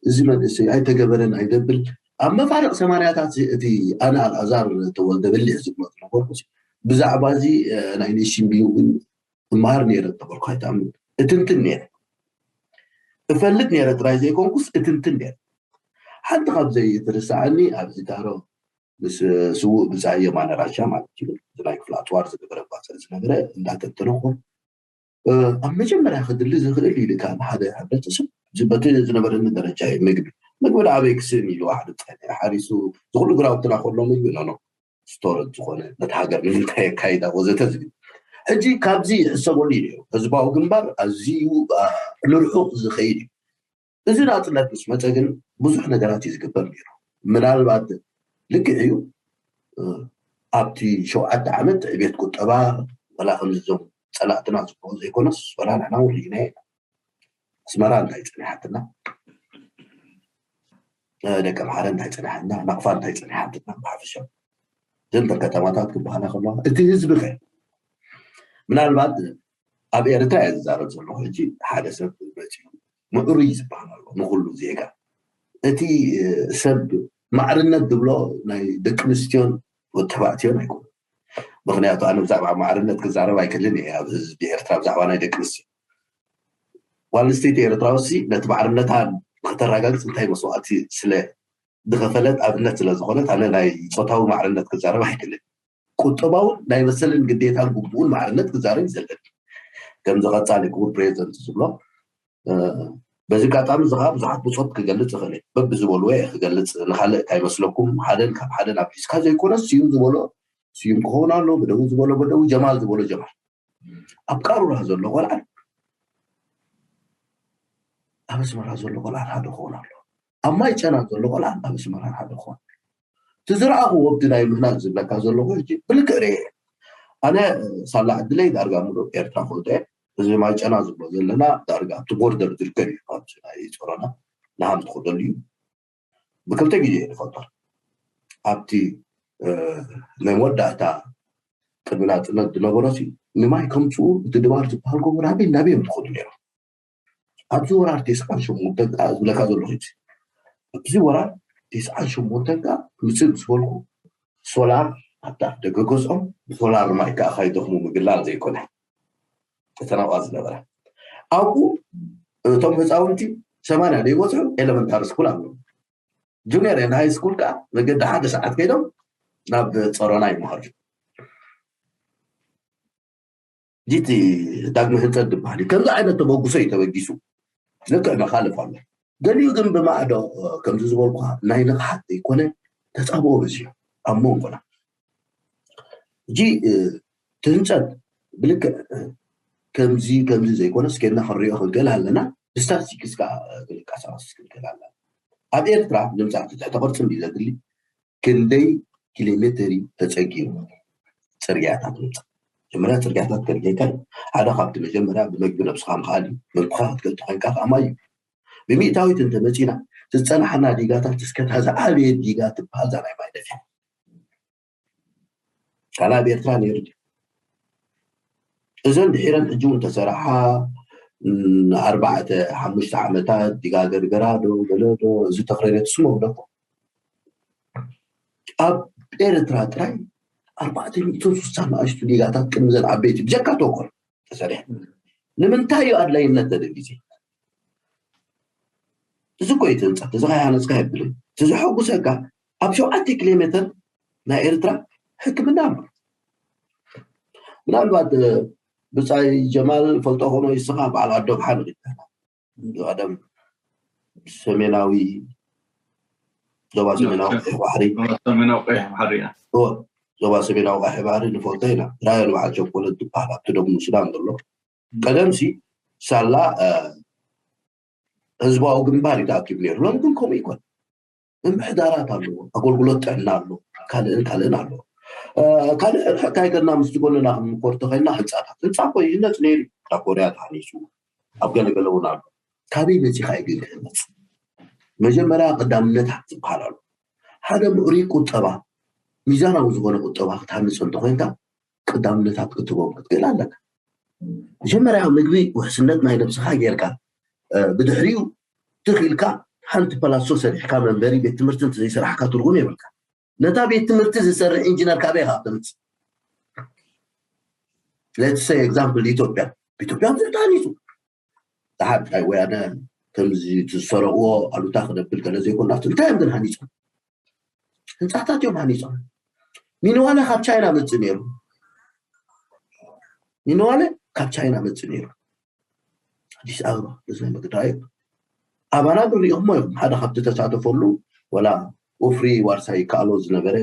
እዚ መንእሰይ ኣይተገበረን ኣይደብል ኣብ መፋርቕ ሰማንያታት እቲ ኣነ ኣልኣዛር ተወልደ በሊሕ ዝግመት ነበርኩ ብዛዕባ እዚ ናይ ኔሽን ቢልዲንግ እመሃር ነይረ ተበልኩ ኣይትኣምን እትንትን ነይረ እፈልጥ ነይረ ጥራይ ዘይኮንኩስ እትንትን ነይረ ሓንቲ ካብ ዘይትርሳዓኒ ኣብዚ ታሮ ምስ ስውእ ብፃይ የማነ ራሻ ማለት እዩ ናይ ክፍለ ኣፅዋር ዝነበረ ባፅዕ ዝነበረ እንዳተንተንኹ ኣብ መጀመርያ ክድሊ ዝኽእል ኢሉ ካብ ሓደ ሕብረተሰብ በቲ ዝነበረኒ ደረጃ እዩ ምግቢ ምግቢ ንኣበይ ክስእን ኢሉ ሓደ ፀኒ ሓሪሱ ዝኩሉ ግራውትና ከሎ ምግቢ ነኖ ስቶረት ዝኾነ ነቲ ሃገር ንምንታይ የካይዳ ወዘተ ዝብል ሕጂ ካብዚ ይሕሰበሉ እዩ ነይሩ ህዝባዊ ግንባር ኣዝዩ ንርሑቕ ዝኸይድ እዩ እዚ ናፅነት ምስ መፀ ግን ብዙሕ ነገራት እዩ ዝግበር ነይሩ ምናልባት ልክዕ እዩ ኣብቲ ሸውዓተ ዓመት ዕቤት ቁጠባ ወላ ከምዚ ዞም ፀላእትና ዝበሉ ዘይኮነስ ወላ ንሕና እውን ርኢና ኢና ኣስመራ እንታይ ፀኒሓትና ደቂ ኣምሓረ እንታይ ፀኒሓትና ናቕፋ እንታይ ፀኒሓትና ብሓፈሻ ዘንተ ከተማታት ክበሃላ ከለዋ እቲ ህዝቢ ከ ምናልባት ኣብ ኤርትራ እየ ዝዛረብ ዘለኹ ሕጂ ሓደ ሰብ መፅኡ ምዕሩይ ዝበሃል ኣሎ ንኩሉ ዜጋ እቲ ሰብ ማዕርነት ዝብሎ ናይ ደቂ ኣንስትዮን ወተባዕትዮን ኣይኮኑ ምክንያቱ ኣነ ብዛዕባ ማዕርነት ክዛረብ ኣይክልን እየ ኣብ ህዝቢ ኤርትራ ብዛዕባ ናይ ደቂ ኣንስትዮ ጓል ኣንስተይቲ ኤርትራውሲ ነቲ ማዕርነታ ንክተረጋግፅ እንታይ መስዋዕቲ ስለ ዝኸፈለት ኣብነት ስለ ዝኾነት ኣነ ናይ ፆታዊ ማዕርነት ክዛረብ ኣይክልን ቁጠባውን ናይ መሰልን ግዴታን ግቡኡን ማዕርነት ክዛረብ ይዘለኒ ከምዚ ቀፃሊ ክቡር ፕሬዚደንት ዝብሎ በዚ ኣጋጣሚ እዚ ከዓ ብዙሓት ብፆት ክገልፅ ይኽእል እየ። በብዝበልዎ እየ ክገልፅ፣ ንካልእ ካይመስለኩም። ሓደን ካብ ሓደን ኣብ ሒዝካ ዘይኮነስ፣ ስዩም ዝበሎ ስዩም ክኸውን ኣሎ፣ በደዊ ዝበሎ በደዊ፣ ጀማል ዝበሎ ጀማል። ኣብ ቃሩራ ዘሎ ቆልዓ ኣብ ኣስመራ ዘሎ ቆልዓ ሓደ ክኸውን ኣሎ። ኣብ ማይ ጨና ዘሎ ቆልዓ ኣብ ኣስመራ ሓደ ክኸውን ኣሎ። እቲ ዝረኣኹዎ ኣብቲ ናይ ምህናፅ ዝብለካ ዘለኹ ሕጂ ብልክዕ ርኤ። ኣነ ሳላ ዕድለይ ዳርጋ ሙሉእ ኤርትራ ፈልጦ እየ። እዚ ማይ ጨና ዝብሎ ዘለና ዳርጋ ኣብቲ ቦርደር ዝርከብ እዩ። ካብቲ ናይ ጾሮና ንሃም ትኸደሉ እዩ። ብክልተ ግዜ እየ ዝፈልጦ። ኣብቲ ናይ መወዳእታ ቅድሚ ናፅነት ዝነበሮ ሲ ንማይ ከምፅኡ እቲ ድባር ዝበሃል ጎቦ ናበይ ናበይ እዮም ዝኸዱ ነይሮም። ኣብዚ ወራር ተስዓን ሸሞንተን ዝብለካ ዘለኹ ኣብዚ ወራር ተስዓን ሸሞንተን ከዓ ምፅእ ምስ በልኩ ሶላር ኣብታ ደገ ገዝኦም ብሶላር ማይ ከዓ ካይደኽሙ ምግላል ዘይኮነ እተን ኣብኣ ዝነበረ ኣብኡ እቶም ህፃውንቲ ሰማንያ ዘይበፅሑ ኤለመንታሪ ስኩል ኣለዉ። ጁኒየር ኤንድ ሃይ ስኩል ከዓ መገዲ ሓደ ሰዓት ከይዶም ናብ ፀሮና ይመሃሩ። ጂቲ ዳግመ ህንፀት ዝበሃል እዩ። ከምዚ ዓይነት ተበግሶ እዩ ተበጊሱ። ልክዕ መኻልፍ ኣሎ። ገሊኡ ግን ብማዕዶ ከምዚ ዝበልኩ ናይ ንቕሓት ዘይኮነ ተፃብኦ በዚሑ ኣብ መንጎና። ሕጂ እቲ ህንፀት ብልክዕ ከምዚ ከምዚ ዘይኮነስ ከድና ክንሪኦ ክንክእል ኣለና። ብስታትስቲክስ ከዓ ክንቀሳቀስ ክንክእል ኣለና። ኣብ ኤርትራ ንምፃእ ትሕተ ቅርፂ እንዲ ዘድሊ ክንደይ ኪሎ ሜተር እዩ ተፀጊሙ ፅርግያታት ምምፃእ? መጀመርያ ፅርግያታት ከድልየካ እዩ። ሓደ ካብቲ መጀመርያ ብመግቢ ነብስኻ ምኽኣል እዩ። መግብኻ ክትከልቲ ኮይንካ ከዓ ማይ እዩ። ብሚእታዊት እንተመፂና ዝፀናሓና ዲጋታት እስከታ ዝዓበየ ዲጋ ትበሃል እዛ ናይ ማይ ደፊያ ካልኣ ኣብ ኤርትራ ነይሩ ድዩ? እዘን ድሒረን ሕጂ እውን ተሰራሓ ኣርባዕተ ሓሙሽተ ዓመታት ዲጋ ገርገራ ዶ ገለ ዶ እዚ ተኽረደት ስሞ ብለኮ ኣብ ኤርትራ ጥራይ ኣርባዕተ ሚእትን ስሳን ንኣሽቱ ዲጋታት ቅድሚ ዘን ዓበይቲ ብጀካ ተኮር ተሰሪሐ ንምንታይ እዩ ኣድላይነት ተደጊዜ እዚ እኮ እዩ ትንፀት እዚ ከይሃነፅካ የብልን ትዝሐጉሰካ ኣብ ሸውዓተ ኪሎ ሜትር ናይ ኤርትራ ሕክምና ኣሎ ምናልባት ብፃይ ጀማል ፈልጦ ኾኖ ይስኻ በዓል ኣዶ ብሓን ቀደም ሰሜናዊ ዞባ ሰሜናዊ ቀይሕ ባሕሪ ሰሜናዊ ቀይሕ ባሕሪ እያ። ዞባ ሰሜናዊ ቀይሕ ባሕሪ ንፈልጦ ኢና ራዮ ንበዓል ቸኮለት ዝበሃል ኣብቲ ደቡብ ሱዳን ዘሎ ቀደምሲ ሳላ ህዝባዊ ግንባር እዩ ተኣኪቡ ነይሩ። ሎም ግን ከምኡ ይኮን ምምሕዳራት ኣለዎ፣ ኣገልግሎት ጥዕና ኣሎ፣ ካልእን ካልእን ኣሎ። ካልእ ሕካይተና ምስ ጎንና ክንምኮር ተኸልና ህንፃታት ህንፃ እኮ ይህነፅ ነይሩ። ኣብ ኮርያ ተሃኒፁ ኣብ ገለገለ እውን ኣሎ። ካበይ መፂኻ እዩ ግን ክህነፅ? መጀመርያ ቀዳምነታት ዝበሃል ኣሎ። ሓደ ምዕሩይ ቁጠባ፣ ሚዛናዊ ዝኾነ ቁጠባ ክትሃንፅ እንተኮይንካ ቀዳምነታት ክትህቦም ክትክእል ኣለካ። መጀመርያ ምግቢ ውሕስነት ናይ ነብስኻ ጌርካ ብድሕሪኡ ትኽኢልካ ሓንቲ ፓላሶ ሰሪሕካ መንበሪ ቤት ትምህርቲ እንተዘይሰራሕካ ትርጉም የብልካ። ነታ ቤት ትምህርቲ ዝሰርሕ ኢንጂነር ካበይ ኢኻ ተምፅእ? Let's say example ኢትዮጵያ ኢትዮጵያ ብዙሕ ተሃኒፁ ደሓር ናይ ወያነ ከምዚ ዝሰረቕዎ ኣሉታ ክነብል ገለ ዘይኮናት እንታይ እዮም ግን ሃኒፆም? ህንፃታት እዮም ሃኒፆም። ሚንዋለ ካብ ቻይና መፅእ ነይሩ። ሚንዋለ ካብ ቻይና መፅእ ነይሩ። ኣዲስ ኣበባ እዚ ናይ መግዳ እዩ። ኣባና ግን ሪኢኹሞ ኢኹም ሓደ ካብቲ ተሳተፈሉ ወላ ወፍሪ ዋርሳይ ይከኣሎ ዝነበረ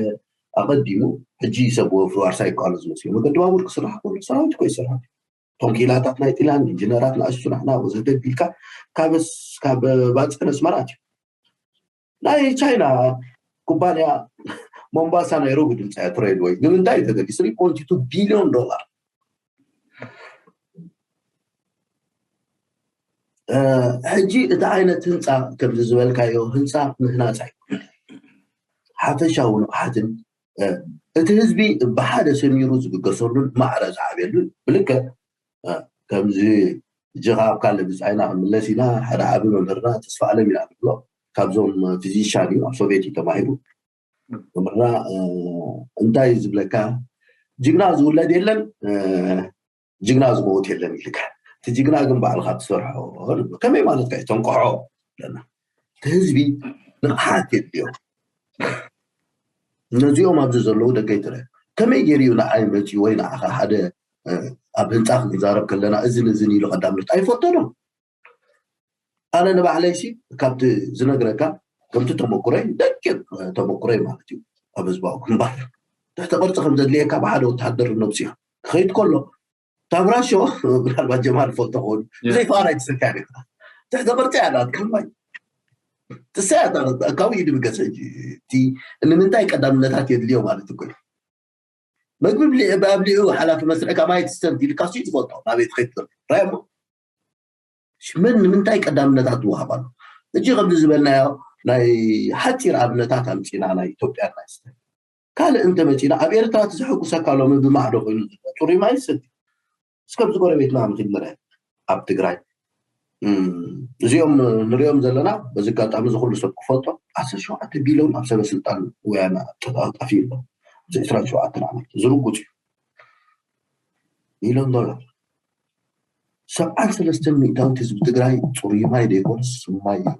ኣቐዲሙ ሕጂ ሰብ ወፍሪ ዋርሳይ ይከኣሎ ዝመስሉ መገዲ ባቡር ክስራሕ ከሎ ሰራዊት እኮ ይስራሕ። እቶም ኪላታት ናይ ጢላን ኢንጂነራት ንኣሽቱ ንሕና ወዘተ ቢልካ ካብ ባፅዕን ኣስመራ ኣትዩ ናይ ቻይና ኩባንያ ሞምባሳ ናይሮቢ ድምፃ እያ ትሬድ ወይ ንምንታይ እዩ ተገዲ three point two ቢልዮን ዶላር ሕጂ እቲ ዓይነት ህንፃ ከምዚ ዝበልካዮ ህንፃ ምህናፃ እዩ ሓፈሻዊ ንቕሓትን እቲ ህዝቢ ብሓደ ሰሚሩ ዝብገሰሉን ማዕረ ዝዓብየሉን ብልክዕ ከምዚ እጅኻ ኣብ ካልእ ብፃይና ክምለስ ኢና ሓደ ዓቢ መምህርና ተስፋ ኣለም ኢና ንብሎ ካብዞም ፊዚሻን እዩ ኣብ ሶቪየት እዩ ተማሂሩ መምህርና እንታይ ዝብለካ ጅግና ዝውለድ የለን ጅግና ዝመውት የለን ኢልካ እቲ ጅግና ግን ባዕልካ ትሰርሖ ከመይ ማለትካ እዩ ተንቅሖ ለና እቲ ህዝቢ ንቕሓት የድልዮ እነዚኦም ኣብዚ ዘለዉ ደቂ ትረ ከመይ ገይሩ እዩ ንዓይ መፂኡ ወይ ንዓኻ ሓደ ኣብ ህንፃ ክንዛረብ ከለና እዝን እዝን ኢሉ ቀዳምነት ኣይፈተኖም ኣነ ንባዕለይሲ ካብቲ ዝነግረካ ከምቲ ተመኩረይ ደቂቕ ተመኩረይ ማለት እዩ ኣብ ህዝባዊ ግንባር ትሕቲ ቅርፂ ከም ዘድልየካ ብሓደ ወተሃደር ነብሲ ክኸይድ ከሎ ታብራሾ ምናልባት ጀማል ፈልጦ ክኾኑ ብዘይ ፍቓድ ኣይትሰካን ኢኻ ትሕቲ ቅርፂ ኣላት ከማይ ትሰያ ካብ ኢድ ብገሰ እቲ ንምንታይ ቀዳምነታት የድልዮ ማለት እኮ እዩ መግቢ ኣብሊዑ ሓላፊ መስርዕካ ማይ ትስተንት ኢልካ ሲ ትፈልጦ ናበይ ትኸይድ ራሞ መን ንምንታይ ቀዳምነታት ትወሃብ ኣሎ እጂ ከምዚ ዝበልናዮ ናይ ሓፂር ኣብነታት ኣምፂና ናይ ኢትዮጵያ ናይ ስተ ካልእ እንተመፂና ኣብ ኤርትራ እቲ ዘሐጉሰካ ሎሚ ብማዕዶ ኮይኑ ዘሎ ፅሩይ ማይ ዝሰቲ እስከዚ ጎረቤትና ምክድ ንርአ ኣብ ትግራይ እዚኦም ንሪኦም ዘለና በዚ ኣጋጣሚ ዝኩሉ ሰብ ክፈልጦ ዓሰርተ ሸውዓተ ቢልዮን ኣብ ሰበ ስልጣን ወያነ ጠፊኡ ኣሎ እዚ ዕስራን ሸውዓተን ዓመት ዝርጉፅ እዩ ሚልዮን ዶላር ሰብዓን ሰለስተን ሚእታዊት ህዝቢ ትግራይ ፅሩይ ማይ ዘይኮነስ ስሙማይ እዩ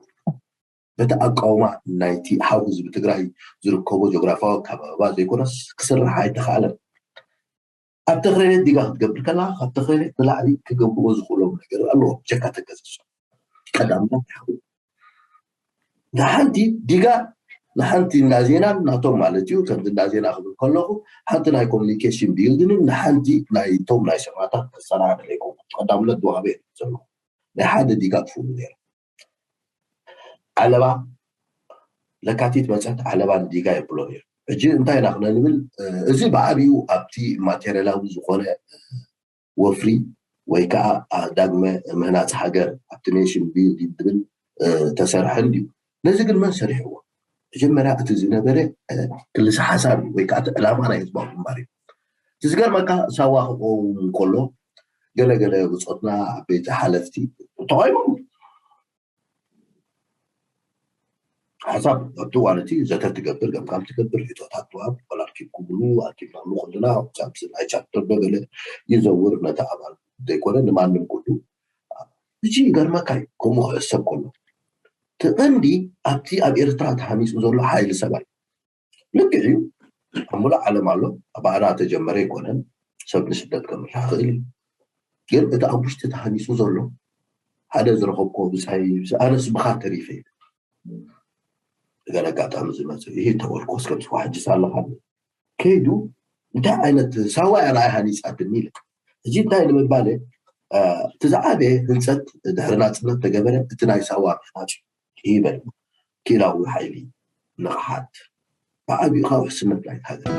በቲ ኣቃውማ ናይቲ ሓው ህዝቢ ትግራይ ዝርከቦ ጂኦግራፋዊ ኣከባብባ ዘይኮነስ ክስራሕ ኣይተኻእለን ኣብ ተኽለሌት ዲጋ ክትገብር ከላ ካብ ተኽለሌት ንላዕሊ ክገብርዎ ዝኽእሎም ነገር ኣለዎ ብጀካ ተገዘሶ ቀዳምና ሓንቲ ዲጋ ንሓንቲ እንዳ ዜናን ናቶም ማለት እዩ ከምዚ እንዳ ዜና ክብል ከለኹ ሓንቲ ናይ ኮሚኒኬሽን ቢልድንን ንሓንቲ ናይቶም ናይ ሰማዕታት ከሰናድለይኩም ቀዳምነት ዝወሃበ ዘሎ ናይ ሓደ ዲጋ ክፍሉ ነይሩ ዓለባ ለካቲት መፀት ዓለባ ንዲጋ የብሎ ነይሩ ሕጂ እንታይ ኢና ክነንብል እዚ ብዓብዩ ኣብቲ ማቴሪያላዊ ዝኾነ ወፍሪ ወይ ከዓ ዳግመ ምህናፅ ሃገር ኣብቲ ኔሽን ቢልዲንግ ዝብል ተሰርሐ እንድዩ ነዚ ግን መን ሰሪሕዎ መጀመርያ እቲ ዝነበረ ክልሰ ሓሳብ እዩ ወይ ከዓ እቲ ዕላማ ናይ ህዝባዊ ግንባር እዩ እቲ ዝገርመካ ሳዋ ክቀውም ከሎ ገለገለ ብፆትና ዓበይቲ ሓለፍቲ ተቃይሞም ሓሳብ ኣብቲ እዋን እቲ ዘተ ትገብር ገምጋም ትገብር ሪቶታት ትዋብ ወላ ኣርኪብኩምሉ ኣርኪብናሉ ኩልና ሳምስን ናይ ቻፕተር በበለ ይዘውር ነቲ ኣባል ዘይኮነ ንማንም ኩሉ እዚ ይገርመካ እዩ ከምኡ ክሕሰብ ከሎ እቲ ቀንዲ ኣብቲ ኣብ ኤርትራ ተሃኒፁ ዘሎ ሓይሊ ሰብኣይ ልክዕ እዩ ኣብ ሙሉእ ዓለም ኣሎ ኣብ ኣና ተጀመረ ኣይኮነን ሰብ ንስደት ከምርሕ ክእል እዩ ግን እቲ ኣብ ውሽጢ ተሃኒፁ ዘሎ ሓደ ዝረኸብኮ ብፃይ ኣነስ ብኻ ተሪፈ እዩ ገለ ኣጋጣሚ ዝመፅእ ይህ ተወልኮስ ከም ስዋ ሕጅስ ኣለኻ ከይዱ እንታይ ዓይነት ሳዋ እያ ንኣይ ሃኒፃትኒ ኢለ እዚ እንታይ ንምባል እቲ ዝዓበየ ህንፀት ድሕሪ ናፅነት ተገበረ እቲ ናይ ሳዋ ምህናፅ ይበል ክኢላዊ ሓይሊ ንቕሓት ብዓብዩ ካብ ውሕስነት ናይት ሃገር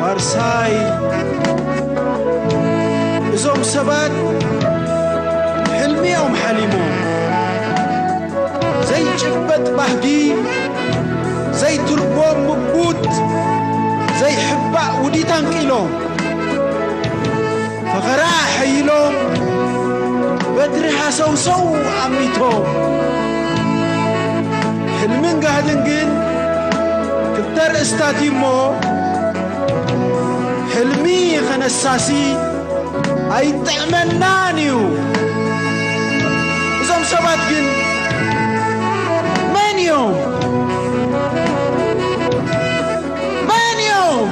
ዋርሳይ እዞም ሰባት ሕልሚ እዮም ሓሊሞም ዘይጭበጥ ባህጊ ዘይትርጎም ምጉት ዘይሕባእ ውዲት ኣንቂሎም ፈኸራ ሓይሎም በትሪ ሃሰውሰው ኣሚቶም ሕልምን ጋህድን ግን ክልተ ርእስታት እሞ ሕልሚ ኸነሳሲ ኣይጥዕመናን እዩ እዞም ሰባት ግን መን እዮም መን እዮም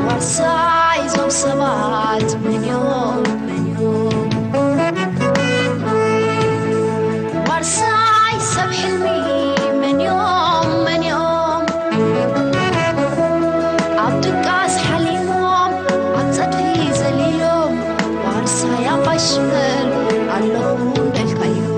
ዋርሳይ እዞም ሰባት መን እዮም መን እዮም ዋርሳይ ሰብ ሕልሚ መን እዮም መን እዮም ኣብ ድቃስ ሓሊሞም ኣብ ጸድፊ ዘሊሎም ዋርሳይ ኣባይ ሽመል ኣለኹ እንዳልካዮም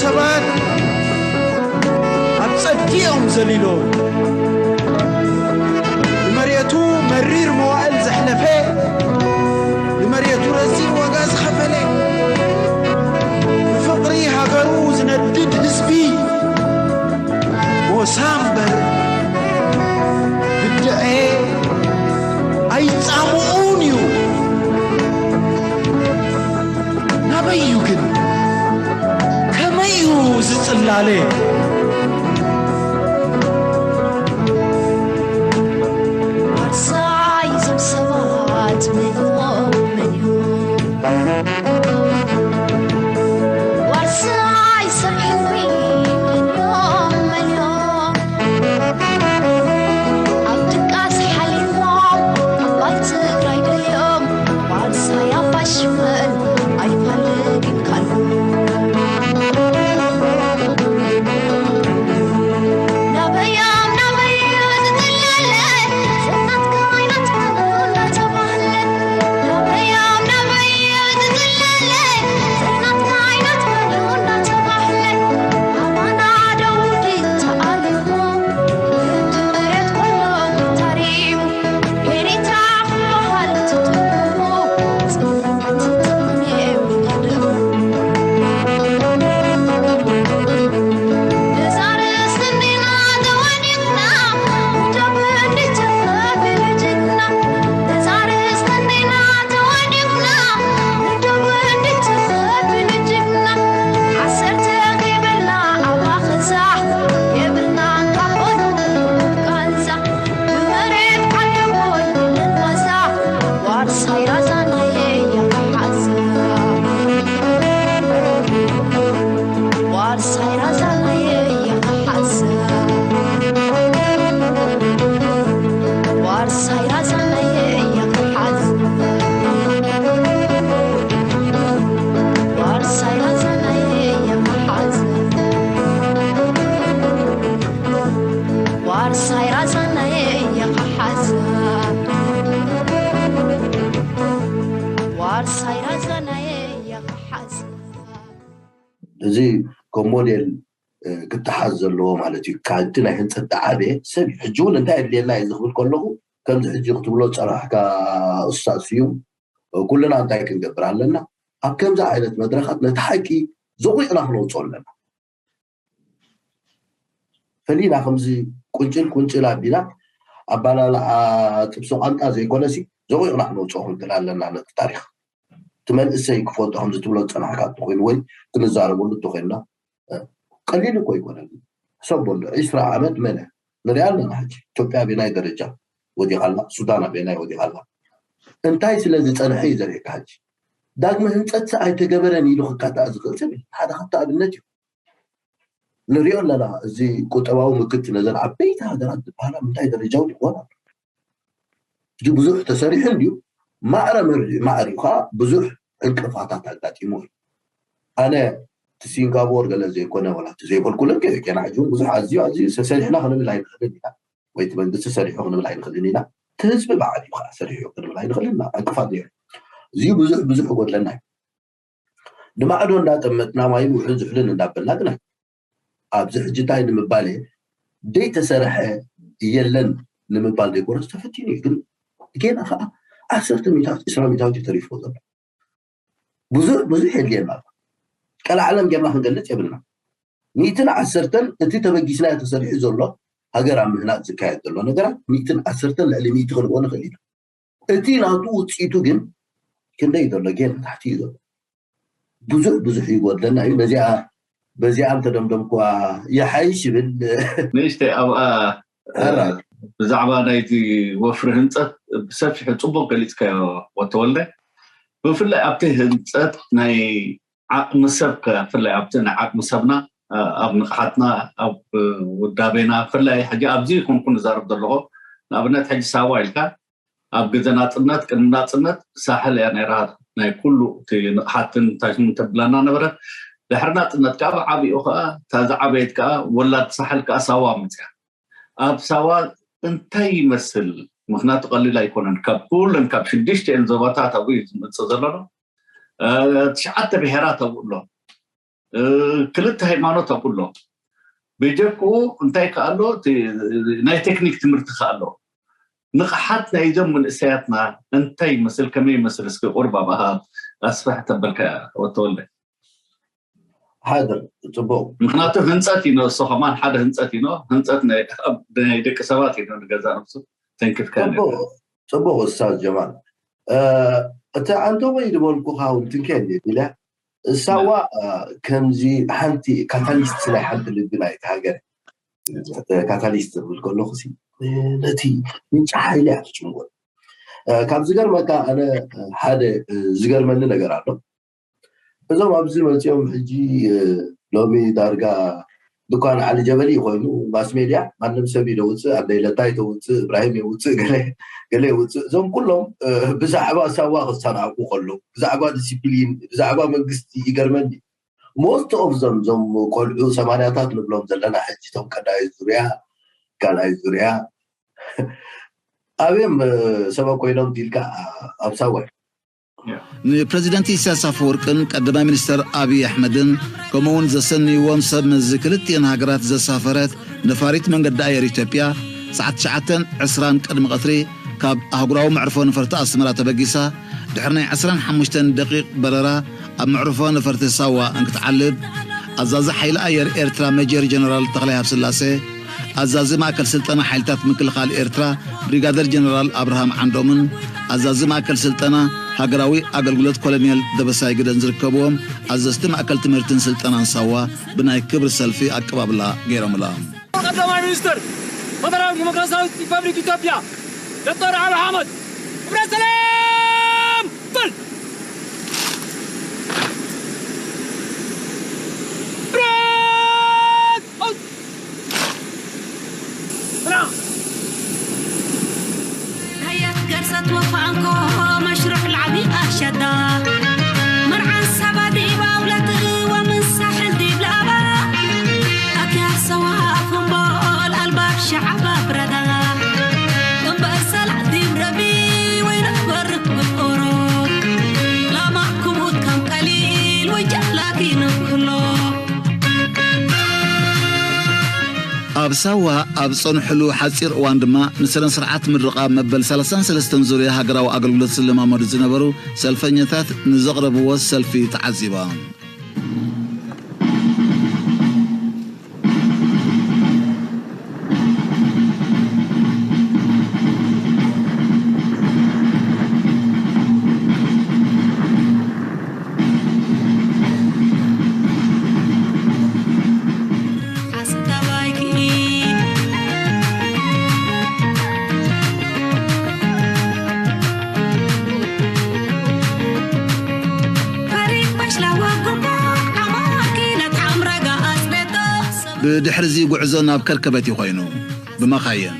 ሰባት ኣብ ጸድቂ እዮም ዘሊሎም። ንመሬቱ መሪር መዋእል ዘሕለፈ፣ ንመሬቱ ረዚን ዋጋ ዝኸፈለ፣ ንፍቕሪ ሃገሩ ዝነድድ ህዝቢ ሞሳ እምበር ብድዐ ኣይጻምኡን እዩ። ናበይ እዩ ግን? ከመይ እዩ ዝጽላለ? ዋርሳይ እዞም ሰባት መሊኦም መሊኦም ዋርሳይ ሰብ ሕልሚ መሊኦም መሊኦም ኣብ ድቃስ ሓሊሞም ኣባት ትግራይ ደሊኦም ዋርሳይ ኣባ ሽመል ኣይፋልግን ካልኩም ናበያም ናበይ ዝትለለ እዚ ከም ሞዴል ክተሓዝ ዘለዎ ማለት እዩ። ካብቲ ናይ ህንፀት ዝዓበየ ሰብ እዩ። ሕጂ እውን እንታይ የድልየና እዩ ዝኽብል ከለኹ ከምዚ ሕጂ ክትብሎ ዝፀናሕካ ኡስታዝ ስዩም ኩልና እንታይ ክንገብር ኣለና? ኣብ ከምዚ ዓይነት መድረኻት ነቲ ሓቂ ዘቑቕና ክነውፅኦ ኣለና። ፈሊና ከምዚ ቁንጭል ቁንጭል ኣቢና ኣባላልዓ ጥብሲ ቋንጣ ዘይኮነሲ ዘቑቕና ክነውፅኦ ክንክእል ኣለና ነቲ ታሪኽ። እቲ መንእሰይ ክፈልጦ ከምዚ ትብሎ ዝፀናሕካ እንተኮይኑ ወይ ክንዛረበሉ እንተኮይንና ቀሊል እኮ ኣይኮነን። ሕሰብ በሎ ዒስራ ዓመት መነ ንሪኣ ኣለና ሕጂ ኢትዮጵያ ኣበየናይ ደረጃ ወዲቓ ኣላ፣ ሱዳን ኣበየናይ ወዲቓ ኣላ። እንታይ ስለ ዝፀንሐ እዩ ዘርእየካ ሕጂ። ዳግመ ህንፀትሲ ኣይተገበረን ኢሉ ክካታእ ዝኽእል ሰብ የለን። ሓደ ካብቲ ኣብነት እዩ። ንሪኦ ኣለና እዚ ቁጠባዊ ምክት ነዘን ዓበይቲ ሃገራት ዝበሃላ ምንታይ ደረጃ ወዲቕወን ኣሎ። ሕጂ ብዙሕ ተሰሪሑ እንድዩ ማዕረ መሪሑ ማዕሪኡ ከዓ ብዙሕ ዕንቅፋታት ኣጋጢሙ እዩ። ኣነ እቲ ሲንጋፖር ገለ ዘይኮነ ወላ እቲ ዘይበልኩለን ከይበቂዕና ሕጂ እውን ብዙሕ ኣዝዩ ኣዝዩ ሰሪሕና ክንብል ኣይንኽእልን ኢና ወይ እቲ መንግስቲ ሰሪሑ ክንብል ኣይንኽእልን ኢና እቲ ህዝቢ ባዕሉ እዩ ከዓ ሰሪሑ ክንብል ኣይንኽእልን ኢና ዕንቅፋት ነይሩ እዚዩ ብዙሕ ብዙሕ ይጎድለና እዩ ንማዕዶ እንዳጠመትና ማይን ውሕን ዝሑልን እንዳበልና ግና ኣብዚ ሕጂ እንታይ ንምባል እየ ደይተሰርሐ የለን ንምባል ደይኮነስ ተፈቲኑ እዩ ግን ጌና ከዓ ዓሰርተ ሚእታዊት ዕስራ ሚእታዊት እዩ ተሪፍዎ ዘሎ ብዙሕ ብዙሕ የድልየና ኣሎ ቀላዓለም ጌርና ክንገልፅ የብልና ሚእትን ዓሰርተን እቲ ተበጊስናዮ ተሰሪሑ ዘሎ ሃገር ኣብ ምህናፅ ዝካየድ ዘሎ ነገራት ሚእትን ዓሰርተን ልዕሊ ሚእቲ ክንብኦ ንኽእል ኢና እቲ ናቱ ውፅኢቱ ግን ክንደይ ዘሎ ጌን ታሕቲ እዩ ዘሎ ብዙሕ ብዙሕ ይጎድለና እዩ ነዚኣ በዚኣ እንተደምደምኩዋ ይሓይሽ ይብል ንእሽተይ ኣብኣ ብዛዕባ ናይቲ ወፍሪ ህንፀት ብሰፊሑ ፅቡቅ ገሊፅካዮ ወተወልደ ብፍላይ ኣብቲ ህንፀት ናይ ዓቅሚ ሰብ ብፍላይ ኣብቲ ናይ ዓቅሚ ሰብና ኣብ ንቕሓትና ኣብ ውዳቤና ብፍላይ ሕጂ ኣብዚ ይኮንኩ ንዛረብ ዘለኹ ንኣብነት ሕጂ ሳዋ ኢልካ ኣብ ግዜ ናፅነት ቅድሚ ናፅነት ሳሕል እያ ነይራ ናይ ኩሉ እቲ ንቕሓትን ታሽን ተብላና ነበረት ድሕሪ ናፅነት ከዓ ብዓብኡ ከዓ እታ ዝዓበየት ከዓ ወላድ ሳሕል ከዓ ሳዋ መፅያ ኣብ ሳዋ እንታይ ይመስል ምክንያቱ ቀሊል ኣይኮነን ካብ ኩለን ካብ ሽዱሽተ እየን ዞባታት ኣብኡ እዩ ዝመፅእ ዘሎ ትሽዓተ ብሄራት ኣብኡ ኣሎ ክልተ ሃይማኖት ኣኩሎ ብጀክኡ እንታይ ከኣሎ ናይ ቴክኒክ ትምህርቲ ከኣሎ ንቕሓት ናይዞም መንእሰያትና እንታይ ይመስል ከመይ ይመስል እስኪ ቁርብ ኣብኣ ኣስፍሕ ተበልካ ወተወለ ሓድር ጽቡቕ ምክንያቱ ህንፀት እዩ እሱ ከማን ሓደ ህንፀት እዩ ህንፀት ናይ ደቂ ሰባት እዩ ንገዛ ነብሱ ተንክፍካ ጽቡቕ ኡስታዝ ጀማል እቲ ኣንቶጎይ ዝበልኩኻ እውን ትንከ እንዲ ኢለ ሳዋ ከምዚ ሓንቲ ካታሊስት ናይ ሓንቲ ልቢ ናይ ሃገር ካታሊስት ዝብል ከለኹ ነቲ ምንጫ ሓይሊ እያ ትጭንጎል ካብ ዝገርመካ ኣነ ሓደ ዝገርመኒ ነገር ኣሎ እዞም ኣብዚ መፂኦም ሕጂ ሎሚ ዳርጋ ድኳን ዓሊ ጀበሊ ኮይኑ ማስ ሜድያ ማንም ሰብ ይደውፅእ ኣደይ ለታይ ተውፅእ እብራሂም የውፅእ ገለ የውፅእ እዞም ኩሎም ብዛዕባ ሳዋ ክሰናዕቁ ከለዉ ብዛዕባ ዲሲፕሊን ብዛዕባ መንግስቲ ይገርመኒ most of them ዞም ቆልዑ ሰማንያታት ንብሎም ዘለና ሕጂ ቶም ቀዳይ ዙርያ ካልኣይ ዙርያ ኣብም ሰበ ኮይኖም ዲልካ ኣብ ሳዋ ንፕረዚደንት ኢሳያስ ኣፈወርቅን ቀዳማይ ሚኒስተር ኣብዪ ኣሕመድን ከምኡውን ዘሰንይዎም ሰብ መዚ ክልቲኤን ሃገራት ዘሳፈረት ነፋሪት መንገዲ ኣየር ኢትዮጵያ ሰዓት ትሽዓተን ዕስራን ቅድሚ ቀትሪ ካብ ኣህጉራዊ መዕርፎ ነፈርቲ ኣስመራ ተበጊሳ ድሕሪ ናይ ዕስራን ሓሙሽተን ደቂቕ በረራ ኣብ መዕርፎ ነፈርቲ ሳዋ እንክትዓልብ ኣዛዚ ሓይሊ ኣየር ኤርትራ ሜጀር ጀነራል ተኽላይ ሃብስላሴ ኣዛዚ ማእከል ስልጠና ሓይልታት ምክልኻል ኤርትራ ብሪጋደር ጀነራል ኣብርሃም ዓንዶምን ኣዛዚ ማእከል ስልጠና ሃገራዊ ኣገልግሎት ኮሎኔል ደበሳይ ግደን ዝርከብዎም ኣዘዝቲ ማእከል ትምህርትን ስልጠናን ሳዋ ብናይ ክብሪ ሰልፊ ኣቀባብላ ገይሮምላ። ቀዳማይ ሚኒስትር ፈደራል ዲሞክራሲያዊት ሪፐብሊክ ኢትዮጵያ ዶክተር ኣብይ ኣሕመድ ክብረት ሰላም በል። ሃያት ገርሰት ወፋ እንኮ መሽሩዕ ላዕቢ ኣሸዳ መርዓን ሰባ ዲብ ኣውለት ወምን ሳሕል ዲብ ላባ ኣትያ ሰዋ ኣፍንቦል ኣልባብ ሸዓባ ብረዳ እምበር ሰላዕ ዲብ ረቢ ወይ ነበር ብፍቅሩ ላማ ክሙት ከም ቀሊል ወይ ጀላኪ ንክሎ ኣብ ሳዋ ኣብ ዝጸንሕሉ ሓጺር እዋን ድማ ንስነ ስርዓት ምርቓ መበል ሰላሳን ሰለስተን ዙርያ ሃገራዊ ኣገልግሎት ዝለማመዱ ዝነበሩ ሰልፈኛታት ንዘቕረብዎ ሰልፊ ተዓዚባ። ብድሕርዚ ጉዕዞ ናብ ከርከበት እዩ ኮይኑ ብመኻየን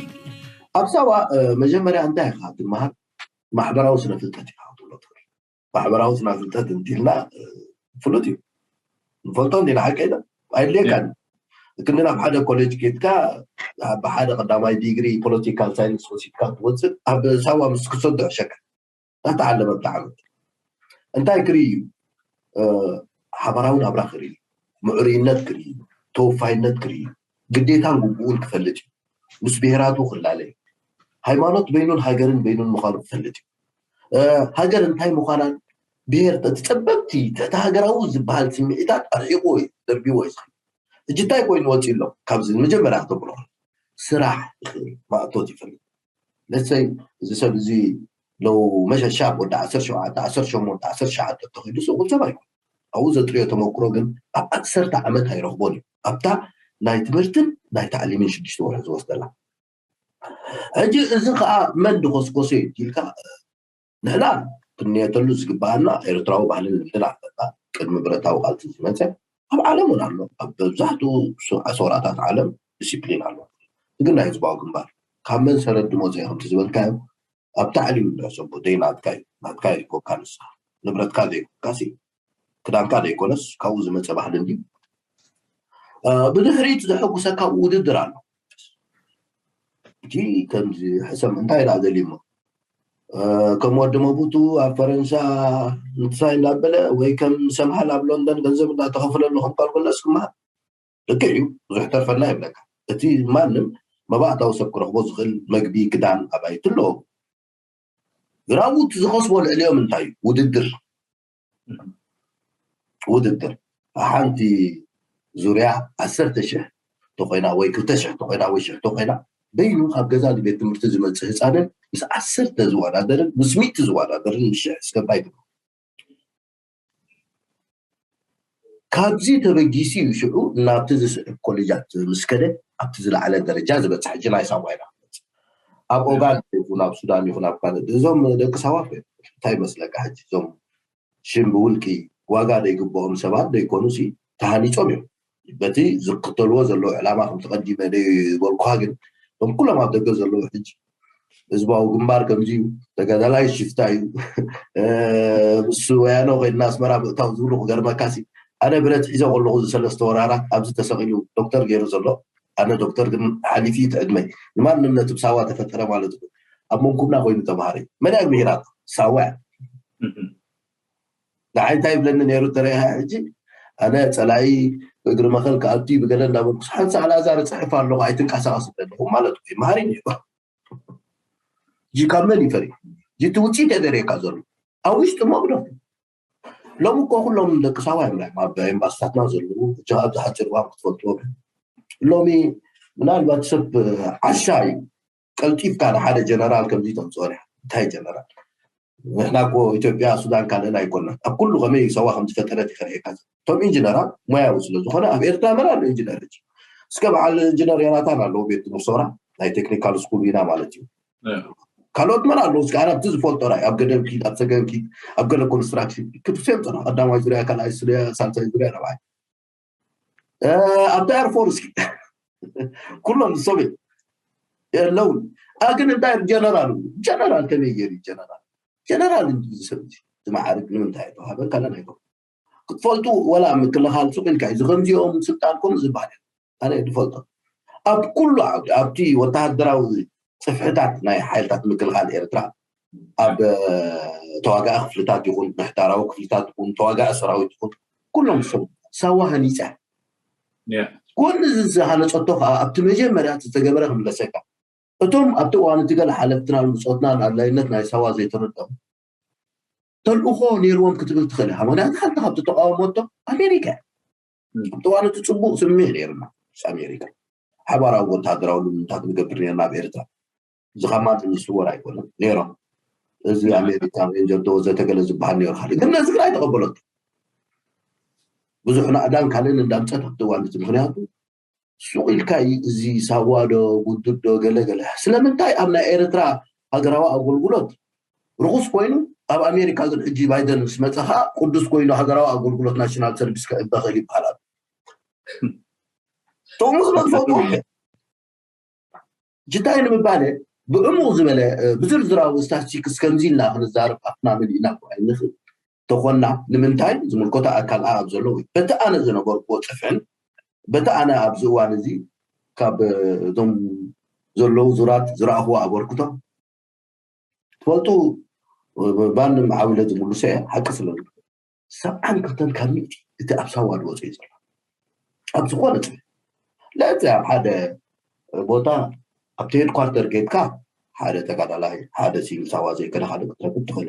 ኣብ ሳዋ መጀመርያ እንታይ ኢኻ ትመሃር ማሕበራዊ ስነ ፍልጠት ኢኻ ክትብሎ ትኽእል ማሕበራዊ ስነ ፍልጠት እንቲልና ፍሉጥ እዩ ንፈልጦ እንዲና ሓቂ ኣይደ ኣይድልየካን ክንዲ ናብ ሓደ ኮሌጅ ኬድካ ብሓደ ቀዳማይ ዲግሪ ፖለቲካል ሳይንስ ወሲድካ ትወፅእ ኣብ ሳዋ ምስ ክሰዶ ዕሸካ እናተዓለመ ብጣዕሚ እንታይ ክርኢ እዩ ሓባራዊ ናብራ ክርኢ ምዕሩይነት ክርኢ ተወፋይነት ክርኢ ግዴታን ግቡኡን ክፈልጥ እዩ ምስ ብሄራቱ ክላለ እዩ ሃይማኖት በይኑን ሃገርን በይኑን ምዃኑ ክፈልጥ እዩ ሃገር እንታይ ምዃናን ብሄር እቲ ጸበብቲ ትሕቲ ሃገራዊ ዝበሃል ስምዒታት ኣርሒቑ እዩ ደርቢዎ እዩ ዝኸ እጅ እንታይ ኮይኑ ወፂ ኣሎ ካብዚ ንመጀመርያ ክተብሎ ስራሕ ይኽእል ማእቶት ይፈልጥ ለሰይ እዚ ሰብ እዚ ለው መሸሻ ወዲ ዓሰርተ ሸውዓተ ዓሰርተ ሸሞንተ ዓሰርተ ትሽዓተ ተኺዱ ስቑል ሰብ ኣይኮን ኣብኡ ዘጥርዮ ተመክሮ ግን ኣብ ዓሰርተ ዓመት ኣይረኽቦን እዩ ኣብታ ናይ ትምህርትን ናይ ታዕሊምን ሽዱሽተ ወርሒ ዝወስደላ ሕጂ እዚ ከዓ መን ድኮስኮሶ እዩ ኢልካ ንሕና ክንየተሉ ዝግባኣና ኤርትራዊ ባህልን ልምድን ኣለና ቅድሚ ብረታዊ ቃልሲ ዝመፀ ኣብ ዓለም እውን ኣሎ ኣብ መብዛሕትኡ ኣሰውራታት ዓለም ዲሲፕሊን ኣሎ ግን ናይ ህዝባዊ ግንባር ካብ መን ሰረድ ድመፀ ከምቲ ዝበልካዮ ኣብ ታዕሊም ንሕሰቦ ደይ ናትካ እዩ ናትካ ይኮካ ንስኻ ንብረትካ ዘይኮንካሲ ክዳንካ ዘይኮነስ ካብኡ ዝመፀ ባህሊ እንዲ ብድሕሪት ዘሐጉሰካ ውድድር ኣሎ እቲ ከምዚ ሕሰም እንታይ ደኣ ዘልሞ ከም ወዲ መቡቱ ኣብ ፈረንሳ ንትሳይ እንዳበለ ወይ ከም ሰምሃል ኣብ ሎንደን ገንዘብ እንዳተኸፍለሉ ከም ካልኩለስ ክመሃር ልክዕ እዩ። ብዙሕ ተርፈና ይብለካ። እቲ ማንም መባእታዊ ሰብ ክረኽቦ ዝኽእል መግቢ፣ ክዳን፣ ኣባይቲ ኣለዎ። ግራቡ እቲ ዝኸስቦ ልዕሊኦም እንታይ እዩ? ውድድር። ውድድር ሓንቲ ዙርያ ዓሰርተ ሽሕ ተኮይና ወይ ክልተ ሽሕ ተኮይና ወይ ሽሕ ተኮይና በይኑ ካብ ገዛ ንቤት ትምህርቲ ዝመፅእ ህፃንን ምስ ዓሰርተ ዝወዳደርን ምስ ሚእቲ ዝወዳደርን ምስ ሽሕ እስከባይ ትብሎ። ካብዚ ተበጊሱ እዩ ሽዑ ናብቲ ዝስዕብ ኮሌጃት ምስ ከደ ኣብቲ ዝለዓለ ደረጃ ዝበፅሕ ሕጂ ናይ ሳዋ ኢና ኣብ ኦጋንዳ ይኹን ኣብ ሱዳን ይኹን ኣብ ካልእ እዞም ደቂ ሳዋ እንታይ ይመስለካ ሕጂ እዞም ሽም ብውልቂ ዋጋ ዘይግብኦም ሰባት ዘይኮኑ ሲ ተሃኒፆም እዮም። በቲ ዝክተልዎ ዘለዉ ዕላማ ከምቲ ቀዲመ ዘይበልኩካ ግን እቶም ኩሎም ኣብ ደገ ዘለዉ ሕጂ ህዝባዊ ግንባር ከምዚ እዩ፣ ተጋዳላይ ሽፍታ እዩ፣ ምስ ወያነ ኮይንና ኣስመራ ምእታው ዝብሉ ክገርመካ ሲ ኣነ ብረት ሒዘ ከለኹ እዚ ሰለስተ ወራራት ኣብዚ ተሰቂሉ ዶክተር ገይሩ ዘሎ ኣነ ዶክተር ግን ሓሊፊ እቲ ዕድመይ ንማንም ነቲ ብሳዋ ተፈጠረ ማለት እዩ ኣብ መንኩብና ኮይኑ ተማሃሪ መን እያ ምሂራታ ሳዋ እያ ንዓይ እንታይ ይብለኒ ነይሩ ተረኢኻ ሕጂ ኣነ ፀላኢ ብእግሪ መኸል ክኣቱ ብገለ እንዳበልኩስ ሓንሳ ኣልኣዛር እፅሕፍ ኣለኹ ኣይትንቀሳቐስ ኣለኹ ማለት እዩ መሃሪ ነይሩ ጂ ካብ መን ይፈሪ ጂ እቲ ውፅኢት የደርየካ ዘሎ ኣብ ውሽጢ መጉደፍ ሎሚ እኮ ኩሎም ደቂ ሳዋ እዮም ኣብ ኤምባስታትና ዘለዉ እጅ ኣብዚ ሓፂር እዋን ክትፈልጥዎ ሎሚ ምናልባት ሰብ ዓሻ እዩ ቀልጢፍካ ንሓደ ጀነራል ከምዚ ተምፅኦ እንታይ ጀነራል ንሕና እኮ ኢትዮጵያ ሱዳን ካልእን ኣይኮና ኣብ ኩሉ ከመይ ሰዋ ከም ዝፈጠረት ይኸርእየካ እቶም ኢንጂነራት ሞያዊ ስለ ዝኾነ ኣብ ኤርትራ መን ኣሎ ኢንጂነር ሕጂ እስከ በዓል ኢንጂነር ዮናታን ኣለዎ ቤት ትምህርቲ ሶራ ናይ ቴክኒካል ስኩል ኢና ማለት እዩ ካልኦት መን ኣለዉ እስከ ኣነ ኣብቲ ዝፈልጦ ራይ ኣብ ገደም ኪድ ኣብ ሰገም ኪድ ኣብ ገለ ኮንስትራክሽን ክትፍትዮም ፅና ቀዳማይ ዙርያ ካልኣይ ዙርያ ሳልሳይ ዙርያ ረብዓይ ኣብቲ ኤርፎርስ ኩሎም ዝሰብ የለውን ግን እንታይ ጀነራል ጀነራል ከመይ ገይሩ ጀነራል ጀነራል እንጂ ዝሰብ ዝመዓርግ ንምንታይ ተዋህበን ካለን ኣይኮን ክትፈልጡ ወላ ምክልኻል ሱቅ ኢልካ እዚ ከምዚኦም ስልጣን ከምኡ ዝበሃል ኣነ ዝፈልጦ ኣብ ኩሉ ዓውዲ ኣብቲ ወተሃደራዊ ፅፍሕታት ናይ ሓይልታት ምክልኻል ኤርትራ ኣብ ተዋጋኢ ክፍልታት ይኹን ምሕዳራዊ ክፍልታት ይኹን ተዋጋኢ ሰራዊት ይኹን ኩሎም ሰብ ሳዋ ሃኒፀ ጎኒ ዝሃነፀቶ ከዓ ኣብቲ መጀመርያ ዝተገበረ ክምለሰካ እቶም ኣብቲ እዋን እቲ ገለ ሓለፍትናን ብፆትናን ኣድላይነት ናይ ሳዋ ዘይተረድኦም ተልእኾ ነይርዎም ክትብል ትኽእል ኢኻ ምክንያቱ ሓንቲ ካብቲ ተቃወሞቶ ኣሜሪካ ኣብቲ እዋን እቲ ፅቡቅ ስምምዕ ነይርና ምስ ኣሜሪካ ሓባራዊ ወታደራዊ ልምምታት ንገብር ነርና ኣብ ኤርትራ እዚ ከማን ንስወር ኣይኮነን ነይሮም እዚ ኣሜሪካ ሬንጀር ዶ ወዘተ ገለ ዝበሃል ነይሩ ካልእ ግን ነዚ ግን ኣይተቀበለቶ ብዙሕ ናእዳን ካልእን እንዳምፀት ኣብቲ እዋን እቲ ምክንያቱ ሱቅ ኢልካ እዩ እዚ ሳዋ ዶ ውድብ ዶ ገለ ገለ ስለምንታይ ኣብ ናይ ኤርትራ ሃገራዊ ኣገልግሎት ርኹስ ኮይኑ ኣብ ኣሜሪካ ግን ሕጂ ባይደን ምስ መፀ ከዓ ቅዱስ ኮይኑ ሃገራዊ ኣገልግሎት ናሽናል ሰርቪስ ክዕበ ክእል ይበሃል ኣሎ ጥቅሙ ስለ ዝፈልጡ ጅታይ ንምባል ብዕሙቅ ዝበለ ብዝርዝራዊ ስታስቲክስ ከምዚ ኢልና ክንዛረብ ኣፍና መሊእና ኣይንኽእል ተኾና ንምንታይ ዝምልከቶ ኣካል ኣብ ዘለዎ በቲ ኣነ ዝነበርኩዎ ፅፍሕን በቲ ኣነ ኣብዚ እዋን እዚ ካብ እዞም ዘለዉ ዙራት ዝረኣኽዎ ኣበርክቶ ትፈልጡ ባንም ዓው ኢለ ዝምልሶ እየ ሓቂ ስለ ሰብዓን ክልተን ካብ ሚእቲ እቲ ኣብ ሳዋ ዝወፅእ እዩ ዘሎ ኣብ ዝኾነ ፅፍሕ ለዚ ኣብ ሓደ ቦታ ኣብቲ ሄድኳርተር ኬድካ ሓደ ተጋዳላይ ሓደ ሲቪል ሳዋ ዘይከነ ካልእ ክትረክብ ትኽእል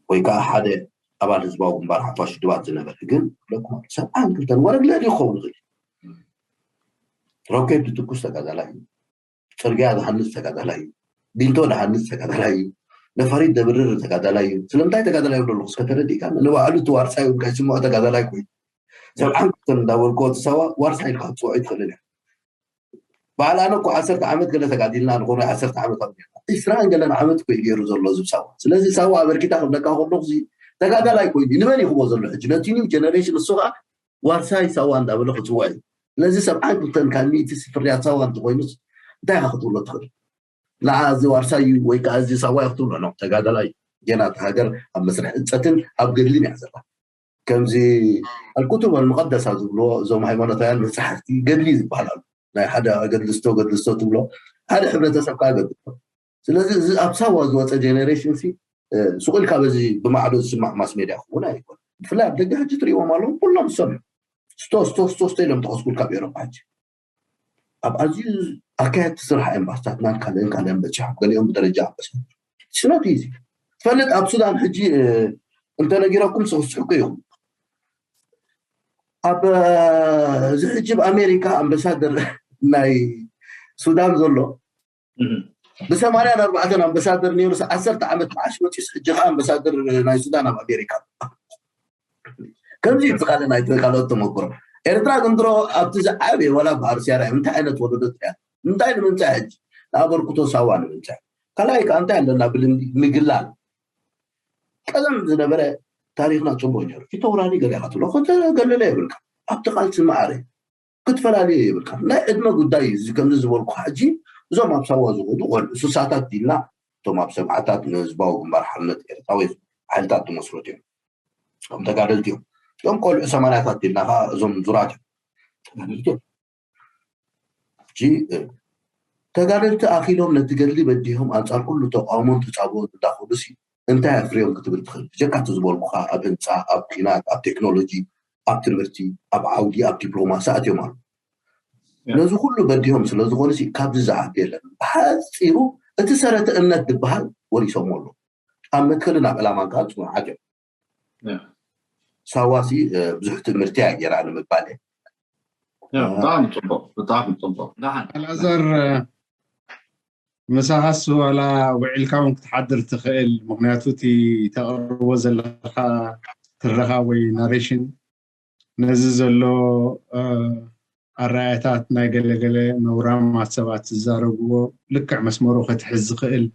ወይ ከዓ ሓደ ኣባል ህዝባዊ ግንባር ሓፋሽ ድባት ዝነበረ ግን ለኩም ሰብዓን ክልተን ወረድ ልዕሊ ክኸውን ይኽእል ሮኬት ዝትኩስ ተጋዳላይ እዩ ፅርግያ ዝሃንፅ ተጋዳላይ እዩ ቢንቶ ዝሃንፅ ተጋዳላይ እዩ ነፋሪት ዘብርር ተጋዳላይ እዩ ስለምንታይ ተጋዳላይ ይብሎ ኣለኹ እስከ ተረዲእካ ንባዕሉ እቲ ዋርሳይ እውን ከይስምዖ ተጋዳላይ ኮይኑ ሰብዓን ክልተን እንዳበልኮ እቲ ሳዋ ዋርሳይ ኢልካ ክትፅውዖ ይትኽእልን እያ በዓል ኣነ እኮ ዓሰርተ ዓመት ገለ ተጋዲልና ንኾነ ዓሰርተ ዓመት ኣብ ዒስራን ገለን ዓመት እኮ ገይሩ ዘሎ እዚ ሳዋ ስለዚ ሳዋ ኣበርኪታ ክብለካ ከለኹ ተጋዳላይ ኮይኑ ንመን ይኽቦ ዘሎ ሕጂ ነቲ ኒው ጀነሬሽን እሱ ከዓ ዋርሳይ ሳዋ እንዳበለ ክፅውዕ እዩ ስለዚ ሰብዓን ክልተን ካብ ሚእቲ ፍርያት ሳዋ እንተኮይኑስ እንታይ ኢኻ ክትብሎ ትኽእል ንዓ እዚ ዋርሳይ እዩ ወይ ከዓ እዚ ሳዋ እዩ ክትብሎ ነው ተጋዳላይ ጌና እቲ ሃገር ኣብ መስርሕ ህንፀትን ኣብ ገድልን እያ ዘላ ከምዚ ኣልኩቱብ ኣልሙቀደሳ ዝብልዎ እዞም ሃይማኖታውያን መፅሓፍቲ ገድሊ ዝበሃል ኣሎ ናይ ሓደ ኣገድልስቶ ገድልስቶ ትብሎ ሓደ ሕብረተሰብ ከዓ ገድልቶ ስለዚ እዚ ኣብ ሳዋ ዝወፀ ጀነሬሽን ሲ ስቁል ካብ እዚ ብማዕዶ ዝስማዕ ማስ ሜድያ ክኸውን ኣይኮን። ብፍላይ ኣብ ደገ ሕጂ ትሪእዎም ኣለዉ፣ ኩሎም ዝሰምዑ ስቶ ስቶ ስቶ ስቶ ኢሎም ተኸስኩልካ ብኤሮፓ ሕጂ ኣብ ኣዝዩ ኣካየድቲ ስራሕ ኤምባስታትናን ካልእን ካልእን በፂሖም፣ ገሊኦም ብደረጃ ኣምባሳደር ስኖት ኢዚ ትፈልጥ። ኣብ ሱዳን ሕጂ እንተነጊረኩም ስክስሕኩ ይኹም። ኣብ እዚ ሕጂ ብኣሜሪካ ኣምባሳደር ናይ ሱዳን ዘሎ ብሰማንያን ኣርባዕተን ኣምባሳደር ነይሩ። ዓሰርተ ዓመት መዓሽ መፂስ ሕጂ ከዓ ኣምባሳደር ናይ ሱዳን ኣብ ኣሜሪካ። ከምዚ እዩ እቲ ካልእ ናይ ካልኦት ተመክሮ። ኤርትራ ግን ድሮ ኣብቲ ዝዓበየ ዋላ በኣርሲያራ እንታይ ዓይነት ወለዶ ትሪያ እንታይ ንምንታይ ሕጂ ንኣበርክቶ ሳዋ ንምንታይ ካልኣይ ከዓ እንታይ ኣለና ብልምዲ ምግላል ቀደም ዝነበረ ታሪክና ፅቡቅ ነይሩ። ፊተውራሪ ገሊካ ትብሎ ከተገልለ የብልካ ኣብቲ ቃልሲ ማዕረ ክትፈላለዩ የብልካ ናይ ዕድመ ጉዳይ እዩ። እዚ ከምዚ ዝበልኩ ሕጂ እዞም ኣብ ሳዋ ዝኸዱ ቆልዑ ስሳታት ዲልና እቶም ኣብ ሰብዓታት ንህዝባዊ ግንባር ሓርነት ኤርትራ ወይ ሓይልታት ዝመስረቱ እዮም። እቶም ተጋደልቲ እዮም። እቶም ቆልዑ ሰማንያታት ዲልና ከዓ እዞም ዙራት እዮም ተጋደልቲ እዮም። ሕጂ ተጋደልቲ ኣኺሎም ነቲ ገድሊ በዲሆም ኣንፃር ኩሉ ተቃውሞን ተፃብኦን እንዳኸዱ ሲ እንታይ ኣፍርዮም ክትብል ትኽእል? ብጀካ እቲ ዝበልኩኻ ኣብ ህንፃ፣ ኣብ ኲናት፣ ኣብ ቴክኖሎጂ፣ ኣብ ትምህርቲ፣ ኣብ ዓውዲ፣ ኣብ ዲፕሎማሲ ኣትዮም ኣለዉ። ነዚ ኩሉ በዲሆም ስለ ዝኾኑ ሲ ካብዚ ዝዓቢ የለን። ብሓፂሩ እቲ ሰረተ እምነት ዝበሃል ወሪሶሞ ኣለዉ። ኣብ መትከልን ኣብ ዕላማን ከዓ ፅኑዓት እዮም። ሳዋ ሲ ብዙሕ ትምህርቲ እያ ገይራ ንምባል እየ። ብጣዕሚ ፅቡቅ፣ ብጣዕሚ ፅቡቅ። ኣልኣዛር ምሳኻስ ዋላ ውዒልካ እውን ክትሓድር ትኽእል። ምክንያቱ እቲ ተቕርቦ ዘለካ ትረኻ ወይ ናሬሽን ነዚ ዘሎ ኣረኣያታት ናይ ገለገለ ነውራማት ሰባት ዝዛረብዎ ልክዕ መስመሩ ከትሕዝ ዝኽእል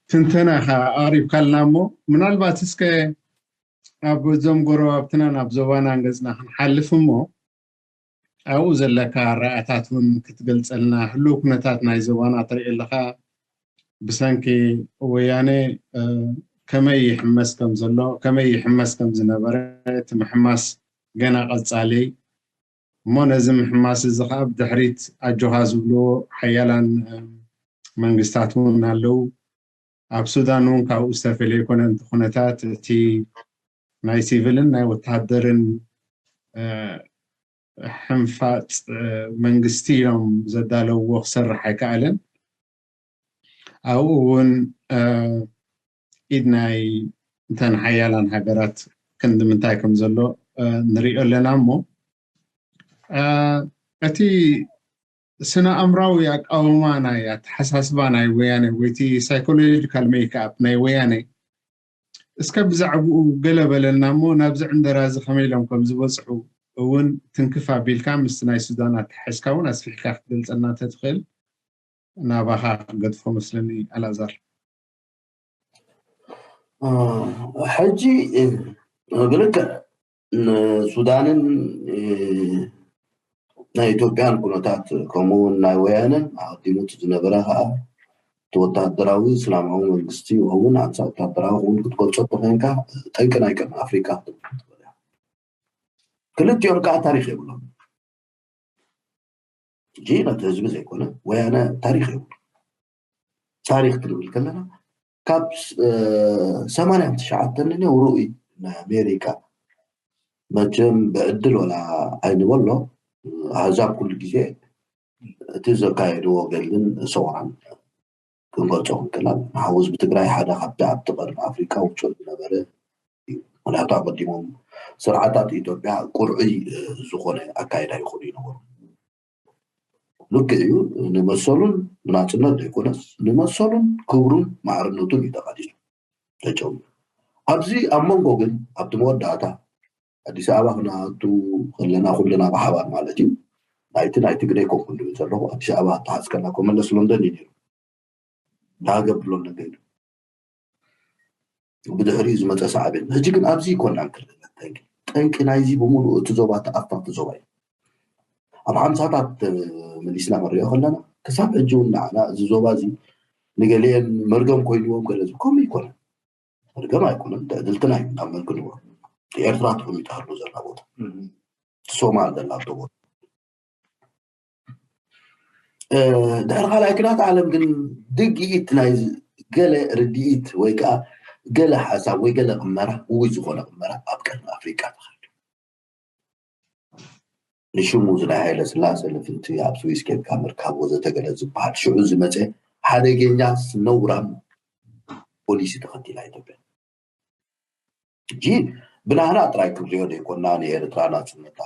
ትንተና ኢኻ ኣቕሪብካልና። እሞ ምናልባት እስከ ኣብ እዞም ጎረባብትናን ኣብ ዞባናን ገፅና ክንሓልፍ እሞ ኣብኡ ዘለካ ኣረኣያታት እውን ክትገልፀልና፣ ህልው ኩነታት ናይ ዞባና ትርኢ ኣለኻ። ብሰንኪ ወያነ ከመይ ይሕመስ ከም ዘሎ፣ ከመይ ይሕመስ ከም ዝነበረ፣ እቲ ምሕማስ ገና ቀፃሊ እሞ ነዚ ምሕማስ እዚ ከዓ ብድሕሪት ኣጆኻ ዝብልዎ ሓያላን መንግስታት እውን ኣለዉ። ኣብ ሱዳን እውን ካብኡ ዝተፈለየ ይኮነ። እቲ ኩነታት እቲ ናይ ሲቪልን ናይ ወታደርን ሕንፋፅ መንግስቲ ኢሎም ዘዳለውዎ ክሰርሕ ኣይከኣለን። ኣብኡ እውን ኢድ ናይ እተን ሓያላን ሃገራት ክንዲ ምንታይ ከም ዘሎ ንሪኦ ኣለና። እሞ እቲ ስነ ኣእምራዊ ኣቃውማ ናይ ኣተሓሳስባ ናይ ወያነ ወይ እቲ ሳይኮሎጂካል ሜክኣፕ ናይ ወያነ እስከ ብዛዕባኡ ገለ በለልና እሞ ናብዚ ዕንደራ እዚ ከመይ ኢሎም ከም ዝበፅሑ እውን ትንክፍ ኣቢልካ ምስቲ ናይ ሱዳን ኣተሓሒዝካ እውን ኣስፊሕካ ክትገልፀልና እንተትኽእል ናባኻ ክገድፎ መስለኒ ኣልኣዛር። ሕጂ ብልክዕ ንሱዳንን ናይ ኢትዮጵያን ኩነታት ከምኡ እውን ናይ ወያነን ኣቐዲሙ እቲ ዝነበረ ከዓ እቲ ወታደራዊ እስላማዊ መንግስቲ ይኸውን ኣንሳ ወታደራዊ ክውን ክትገልፆ ተኮይንካ ጠንቂ ናይ ቅድሚ ኣፍሪቃ ክትብል ትኽእል እያ። ክልቲኦም ከዓ ታሪክ የብሎም። ሕጂ ነቲ ህዝቢ ዘይኮነ ወያነ ታሪክ የብሉ። ታሪክ ክንብል ከለና ካብ ሰማንያን ትሽዓተን ነውሩ እዩ ናይ ኣሜሪካ መቸም ብዕድል ወላ ኣይንበሎ ኣህዛብ ኩሉ ግዜ እቲ ዘካየድዎ ገድልን ሰውራን ክንገልፆ ክንክእል ኣለና። ህዝቢ ትግራይ ሓደ ካብቲ ኣብቲ ቀርኒ ኣፍሪካ ውፁዕ ዝነበረ እዩ። ምክንያቱ ኣቀዲሞም ስርዓታት ኢትዮጵያ ቁርዑይ ዝኾነ ኣካይዳ ይኹኑ ይነበሩ። ልክዕ እዩ። ንመሰሉን ናፅነት ዘይኮነስ ንመሰሉን ክብሩን ማዕርነቱን እዩ ተቃዲሱ ተጨው ኣብዚ ኣብ መንጎ ግን ኣብቲ መወዳእታ ኣዲስ ኣበባ ክነኣቱ ከለና ኩልና ብሓባር ማለት እዩ ናይቲ ናይ ትግረ ኮንኩ ንብል ዘለኹ ኣዲስ ኣበባ ኣተሓዝከና ኮመለስ ሎንደን እዩ ነይሩ ዳገብ ሎንደን ከይዱ ብድሕሪኡ ዝመፀ ሳዕቤን ሕጂ ግን ኣብዚ ይኮና ክልል ጠንቂ ጠንቂ ናይዚ ብምሉእ እቲ ዞባ ተኣፋፊ ዞባ እዩ ኣብ ሓምሳታት መሊስና ክንሪኦ ከለና ክሳብ ሕጂ እውን ንዓና እዚ ዞባ እዚ ንገሊአን መርገም ኮይንዎም ገለ ከምኡ ይኮነ መርገም ኣይኮነን ትዕድልትና እዩ ናብ መርግንዎ ኤርትራ ተቀሚጣ ህሉ ዘላ ቦታ ሶማል ዘላ ቦታ ድሕሪ ካልኣይ ኩናት ዓለም ግን ድግኢት ናይ ገለ ርድኢት ወይ ከዓ ገለ ሓሳብ ወይ ገለ ቅመራ፣ ውይ ዝኾነ ቅመራ ኣብ ቀርኒ ኣፍሪቃ ተኸዱ። ንሽሙ እዚ ናይ ሃይለ ስላሴ ልፍንቲ ኣብ ስዊስ ኬድካ ምርካብ ወዘተ ገለ ዝበሃል ሽዑ ዝመፀ ሓደገኛ ነውራም ፖሊሲ ተኸቲላ ኢትዮጵያ። እጂ ብናህና ጥራይ ክንሪኦ ዘይኮና ንኤርትራ ናፅነታ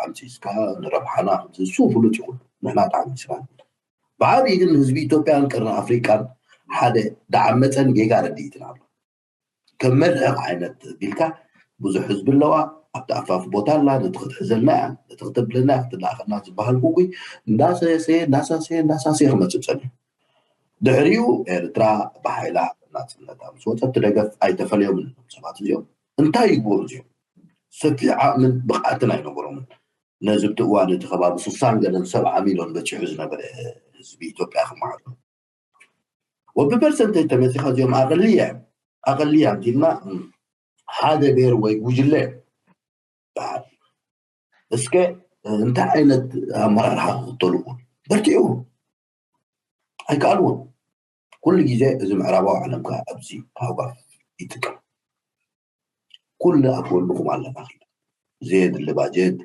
ዓምፂስካ ንረብሓና ከምዚ እሱ ፍሉጥ ይኹን ንሕና ተዓሚስና ብዓብዪ ግን ህዝቢ ኢትዮጵያን ቅርኒ ኣፍሪቃን ሓደ ዳዓመፀን ጌጋ ረድኢትን ኣሎ። ከም መልሕቕ ዓይነት ቢልካ ብዙሕ ህዝቢ ኣለዋ። ኣብቲ ኣፋፍ ቦታ ኣላ። ነቲ ክትሕዘልና እያ፣ ነቲ ክተብለና እያ፣ ክትለኣኸና ዝበሃል ጉጉይ እንዳሰሰየ እንዳሳሰየ እንዳሳሰየ ክመፅእ ፀኒሑ። ድሕሪኡ ኤርትራ ብሓይላ ናፅነታ ምስ ወፀት ትደገፍ ኣይተፈለዮምን እዞም ሰባት እዚኦም። እንታይ ይግበሩ እዚኦም? ሰፊሕ ዓቕምን ብቕዓትን ኣይነበሮምን። ነዚ ብቲ እዋን እቲ ከባቢ ስሳን ገለን ሰብዓ ሚሊዮን በፂሑ ዝነበረ ህዝቢ ኢትዮጵያ ክመሃሉ ወብፐርሰንቴጅ ተመፂኻ እዚኦም ኣቐልያ እዮም። ኣቐልያ እንቲልና ሓደ ብሔር ወይ ጉጅለ እዮም በዓል። እስከ እንታይ ዓይነት ኣመራርሓ ክኽተሉ በርቲዑ ኣይከኣልዎን። ኩሉ ግዜ እዚ ምዕራባዊ ዓለም ከዓ ኣብዚ ሃጓፍ ይጥቀም። ኩሉ ኣብ ጎንኹም ኣለና ክብል ዘየድሊ ባጀት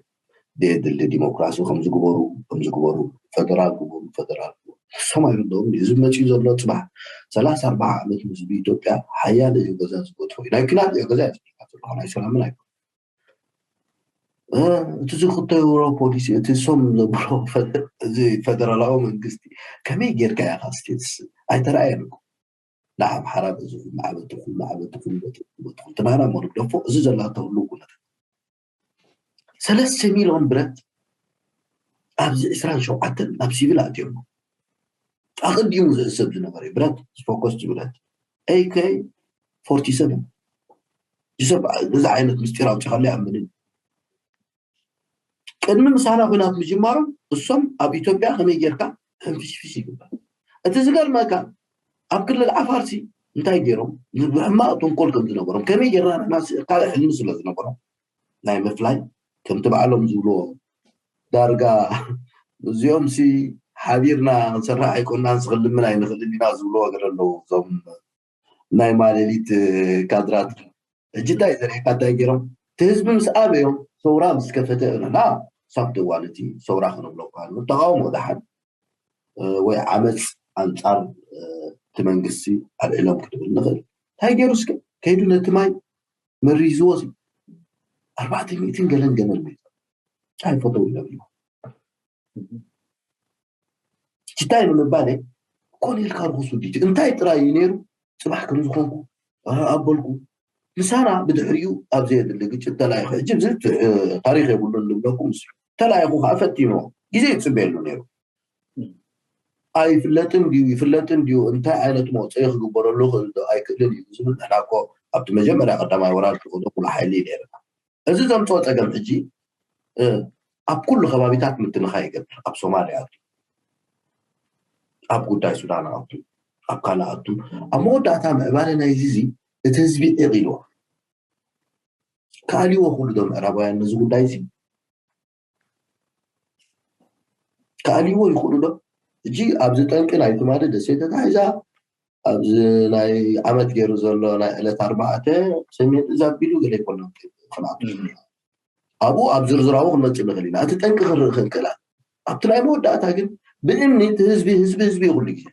ዘየድሊ ዲሞክራሲ ከምዚ ግበሩ ከምዚ ግበሩ ፈደራል ግበሩ ፈደራል ግበሩ ንሶም ኣይርድኦም እዚ መፅኡ ዘሎ ፅባሕ ሰላሳ ኣርባዓ ዓመት ህዝቢ ኢትዮጵያ ሓያለ እዩ ገዛ ዝገድፎ እዩ ናይ ኪናት እዩ ገዛ እዩ ዝብልካ ዘለኹ ናይ ሰላምን ኣይኮን እቲ ዝኽተልዎ ፖሊሲ እቲ ሶም ዘብሎ እዚ ፈደራላዊ መንግስቲ ከመይ ጌርካ ኢኻ ስቴትስ ኣይተረኣየን እኮ ንኣምሓራ ብዙ ማዕበትኹም ማዕበትኹም በትኹም ትናና ሞ ንግደፎ እዚ ዘላቶ ህሉ ኩነታት ሰለስተ ሚሊዮን ብረት ኣብዚ ዕስራን ሸውዓተን ናብ ሲቪል ኣትዮም ኣቐዲሙ ዝእሰብ ዝነበረ ብረት ዝፎከስ ብረት AK forty seven እዚ ዓይነት ምስጢር ኣውፂኻሉ ይኣምንን ቅድሚ ምሳና ኩናት ምጅማሮም እሶም ኣብ ኢትዮጵያ ከመይ ጌርካ ሕንፍሽፍሽ ይግበር እቲ ዝገርመካ ኣብ ክልል ዓፋርሲ እንታይ ገይሮም ብሕማቕ ተንኮል ከም ዝነበሮም ከመይ ጌርና ንሕና ካልእ ሕልሚ ስለ ዝነበሮም ናይ ምፍላይ ከምቲ ባዕሎም ዝብልዎ ዳርጋ እዚኦም ሲ ሓቢርና ክንሰርሕ ኣይኮናን ስኽልምን ኣይንኽልን ኢና ዝብልዎ ገለ ኣለዉ እዞም ናይ ማለሊት ካድራት ሕጂ እንታይ ዘርእካ እንታይ ገይሮም እቲ ህዝቢ ምስ ኣበዮም ሰውራ ምስ ከፈተ እና ሳብቲ እዋን እቲ ሰውራ ክንብሎ እኳ ንብል ተቃውሞ ደሓን ወይ ዓመፅ ኣንፃር እቲ መንግስቲ ኣልዒሎም ክንብል ንኽእል እንታይ ገይሩ እስከ ከይዱ ነቲ ማይ መሪዝዎ ሲ ኣርባዕተ ሚእትን ገለን ገመል መይቱ ኣይፈተው ኢሎም ጅታይ ንምባል ኮነ ኢልካ ርኹስ ውዲት እንታይ ጥራይ እዩ ነይሩ ፅባሕ ከም ዝኾንኩ ኣበልኩ ምሳና ብድሕሪኡ ኣብ ዘየድሊ ግጭት ተላይኹ ሕጂ ታሪክ የብሉን ንብለኩም ምስ ተላይኹ ከዓ ፈቲኖ ግዜ ይፅበየሉ ነይሩ ኣይፍለጥን ድዩ ይፍለጥን ድዩ እንታይ ዓይነት መውፅኢ ክግበረሉ ክእል ዶ ኣይክእልን እዩ ዝብል ንሕና እኮ ኣብቲ መጀመርያ ቀዳማይ ወራር ዝኸዶ ሙሉ ሓይሊ እዩ ነይርና እዚ ዘምፅኦ ፀገም ሕጂ ኣብ ኩሉ ከባቢታት ምትንኻይ ይገብር ኣብ ሶማልያ ኣቱ ኣብ ጉዳይ ሱዳን ኣቱ ኣብ ካልእ ኣቱ ኣብ መወዳእታ ምዕባለ ናይዚ እዚ እቲ ህዝቢ ዒቕ ኢልዎ ከኣልዎ ኩሉ ዶ ምዕራባውያን ነዚ ጉዳይ እዚ ከኣልዎ ይኽእሉ ዶ? ሕጂ ኣብዚ ጠንቂ ናይ ትማሊ ደሴት ተታሒዛ ኣብዚ ናይ ዓመት ገይሩ ዘሎ ናይ ዕለት ኣርባዕተ ሰሜን እዛ ኣቢሉ ገለ ይኮና ክንኣቱ ኣብኡ ኣብ ዝርዝራዊ ክንመፅእ ንኽእል ኢና። እቲ ጠንቂ ክንርኢ ክንክእል ኣብቲ ናይ መወዳእታ ግን ብእምኒ እቲ ህዝቢ ህዝቢ ህዝቢ ይኹሉ ግዜ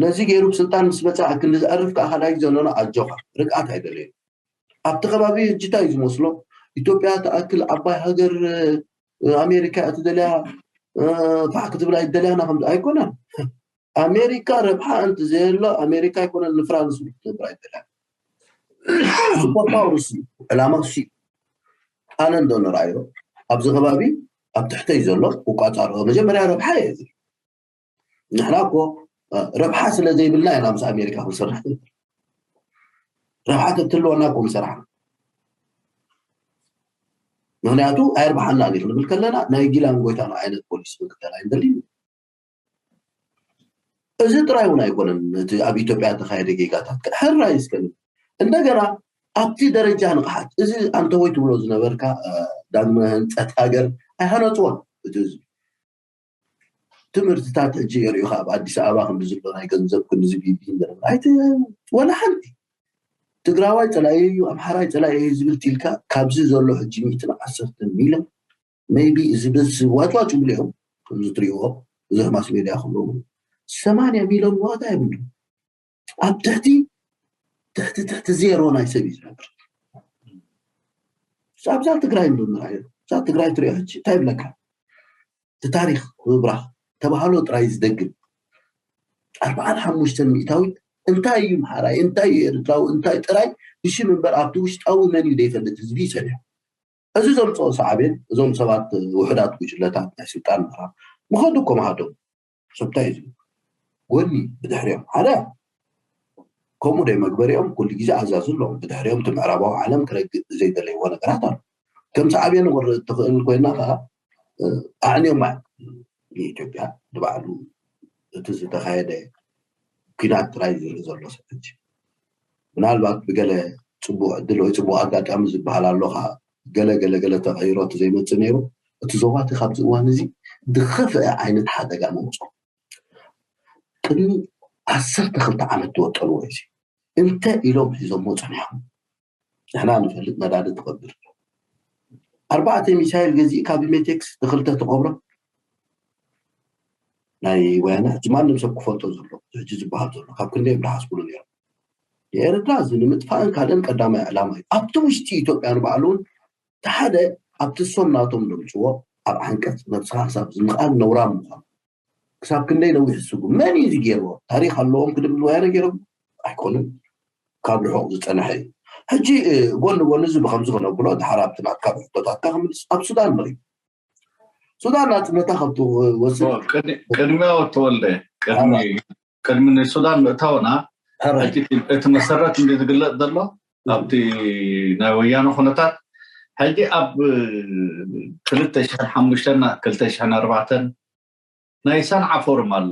ነዚ ገይሩ ብስልጣን ምስ መፀ ኣክንዲ ዝኣርፍ ከዓ ካልኣይ ግዜ ኣለና ኣጆኻ ርግኣት ኣይደለዩ ኣብቲ ከባቢ እጅታይ ዝመስሎ ኢትዮጵያ ትኣክል ዓባይ ሃገር ኣሜሪካ እትደልያ ፋሕ ክትብል ኣይደልያና ከም ኣይኮነን ኣሜሪካ ረብሓ እንት ዘየሎ ኣሜሪካ ኣይኮነን ንፍራንስ ክትነብር ኣይደልያ ስፖርታዊ ርሲ ዕላማ ሲ ኣነ እንዶ ንርኣዮ ኣብዚ ከባቢ ኣብ ትሕተይ ዘሎ ክቋፃርኦ መጀመርያ ረብሓ እየ ዝብል ንሕና እኮ ረብሓ ስለ ዘይብልና ኢና ምስ ኣሜሪካ ክንሰርሕ ረብሓ ተትህልወና እኮ ምሰራሕና ምክንያቱ ኣየርብሓና እዩ ክንብል ከለና ናይ ጊላን ጎይታና ዓይነት ፖሊሲ ክንክተል ኣይንደልን እዚ ጥራይ እውን ኣይኮነን እቲ ኣብ ኢትዮጵያ ተካየደ ጌጋታት ሕራይ እስከ እንደገና ኣብቲ ደረጃ ንቕሓት እዚ ኣንተወይ ትብሎ ዝነበርካ ዳግመ ህንፀት ሃገር ኣይሃነፅዎን እቲ ህዝቢ ትምህርትታት ሕጂ የርእዩኻ ኣብ ኣዲስ ኣበባ ክንዲ ዘሎ ናይ ገንዘብ ክንዲ ዝግቢ ኣይተ ወላ ሓንቲ ትግራዋይ ፀላኢ እዩ ኣምሓራይ ፀላኢ እዩ ዝብል ትልካ ካብዚ ዘሎ ሕጂ ሚእትን ዓሰርተ ሚሊዮን maybe እዚ ብስ ዋጭዋጭ ብሉ እዮም ከምዚ ትሪእዎ ብዙሕ ማስ ሜድያ ክብሉ ሰማንያ ሚሊዮን ዋጋ የብሉ ኣብ ትሕቲ ትሕቲ ትሕቲ ዜሮ ናይ ሰብ እዩ ዝነብር ኣብዛ ትግራይ እንዶ ንርኣዮ እዛ ትግራይ ትሪኦ ሕጂ እንታይ ይብለካ እቲ ታሪክ ምብራኽ ተባህሎ ጥራይ ዝደግም ኣርባዓን ሓሙሽተን ሚእታዊት እንታይ እዩ ምሓራይ እንታይ እዩ ኤርትራዊ እንታይ ጥራይ ብሽም እምበር ኣብቲ ውሽጣዊ መን እዩ ዘይፈልጥ ህዝቢ ይሰልዮ እዚ ዘምፅኦ ሳዕቤን እዞም ሰባት ውሕዳት ጉጅለታት ናይ ስልጣን ምዕራብ ምኸዱ እኮ ምሃዶም ሰብታይ እዩ ዝብል ጎኒ ብድሕሪኦም ሓደ ከምኡ ደይ መግበሪኦም ኩሉ ግዜ ኣዛዙ ኣለዎም ብድሕሪኦም እቲ ምዕራባዊ ዓለም ክረግእ ዘይደለይዎ ነገራት ኣሎ ከም ሳዕቤን ክርኢ እትኽእል ኮይና ከዓ ኣዕንዮም ማለት ንኢትዮጵያ ንባዕሉ እቲ ዝተኻየደ ኲናት ጥራይ ዝርኢ ዘሎ ሰብ ሕጂ ምናልባት ብገለ ፅቡቅ ዕድል ወይ ፅቡቅ ኣጋጣሚ ዝበሃል ኣሎ ከዓ ገለ ገለ ገለ ተቐይሮ እቲ ዘይመፅእ ነይሩ እቲ ዞባ እቲ ካብዚ እዋን እዚ ዝኸፍአ ዓይነት ሓደጋ መውፅኦ ቅድሚ ዓሰርተ ክልተ ዓመት ዝወጠንዎ እዩ እንተ ኢሎም ሒዞሞ ፀኒሖም ንሕና ንፈልጥ ነዳዲ ትቐብር ኣርባዕተ ሚሳይል ገዚእካ ብሜቴክስ ንክልተ ትቐብሮ ናይ ወያነ ሕጂ ማንም ሰብ ክፈልጦ ዘሎ ሕጂ ዝበሃል ዘሎ ካብ ክንደይ ብርሃስ ብሉ ነይሮም ንኤርትራ እዚ ንምጥፋእን ካልእን ቀዳማይ ዕላማ እዩ ኣብቲ ውሽጢ ኢትዮጵያ ንባዕሉ እውን እቲ ሓደ ኣብቲ እሶም ናቶም ዘምፅዎ ኣብ ዓንቀፅ ነብስኻ ክሳብ ዝምኽኣል ነውራም ምዃኑ ክሳብ ክንደይ ነዊሕ ዝስጉ መን እዩ እዚ ገይርዎ ታሪክ ኣለዎም ክድብል ወያነ ገይሮም ኣይኮኑን ካብ ርሑቕ ዝፀንሐ እዩ ሕጂ ጎኒ ጎኒ እዚ ብከምዚ ክነብሎ ድሓር ኣብቲ ናትካ ብሕቶታትካ ክምልስ ኣብ ሱዳን ንርኢ ሱዳን ናፅነታ ካብ ትወስድ ቅድሚያ ወተወልደ ቅድሚ ቅድሚ ንሱዳን ምእታውና ሕጂ እቲ መሰረት እንዲ ዝግለፅ ዘሎ ኣብቲ ናይ ወያነ ኩነታት ሕጂ ኣብ ክልተ ሽሕን ሓሙሽተን ክልተ ሽሕን ኣርባዕተን ናይ ሰንዓ ፎርም ኣሎ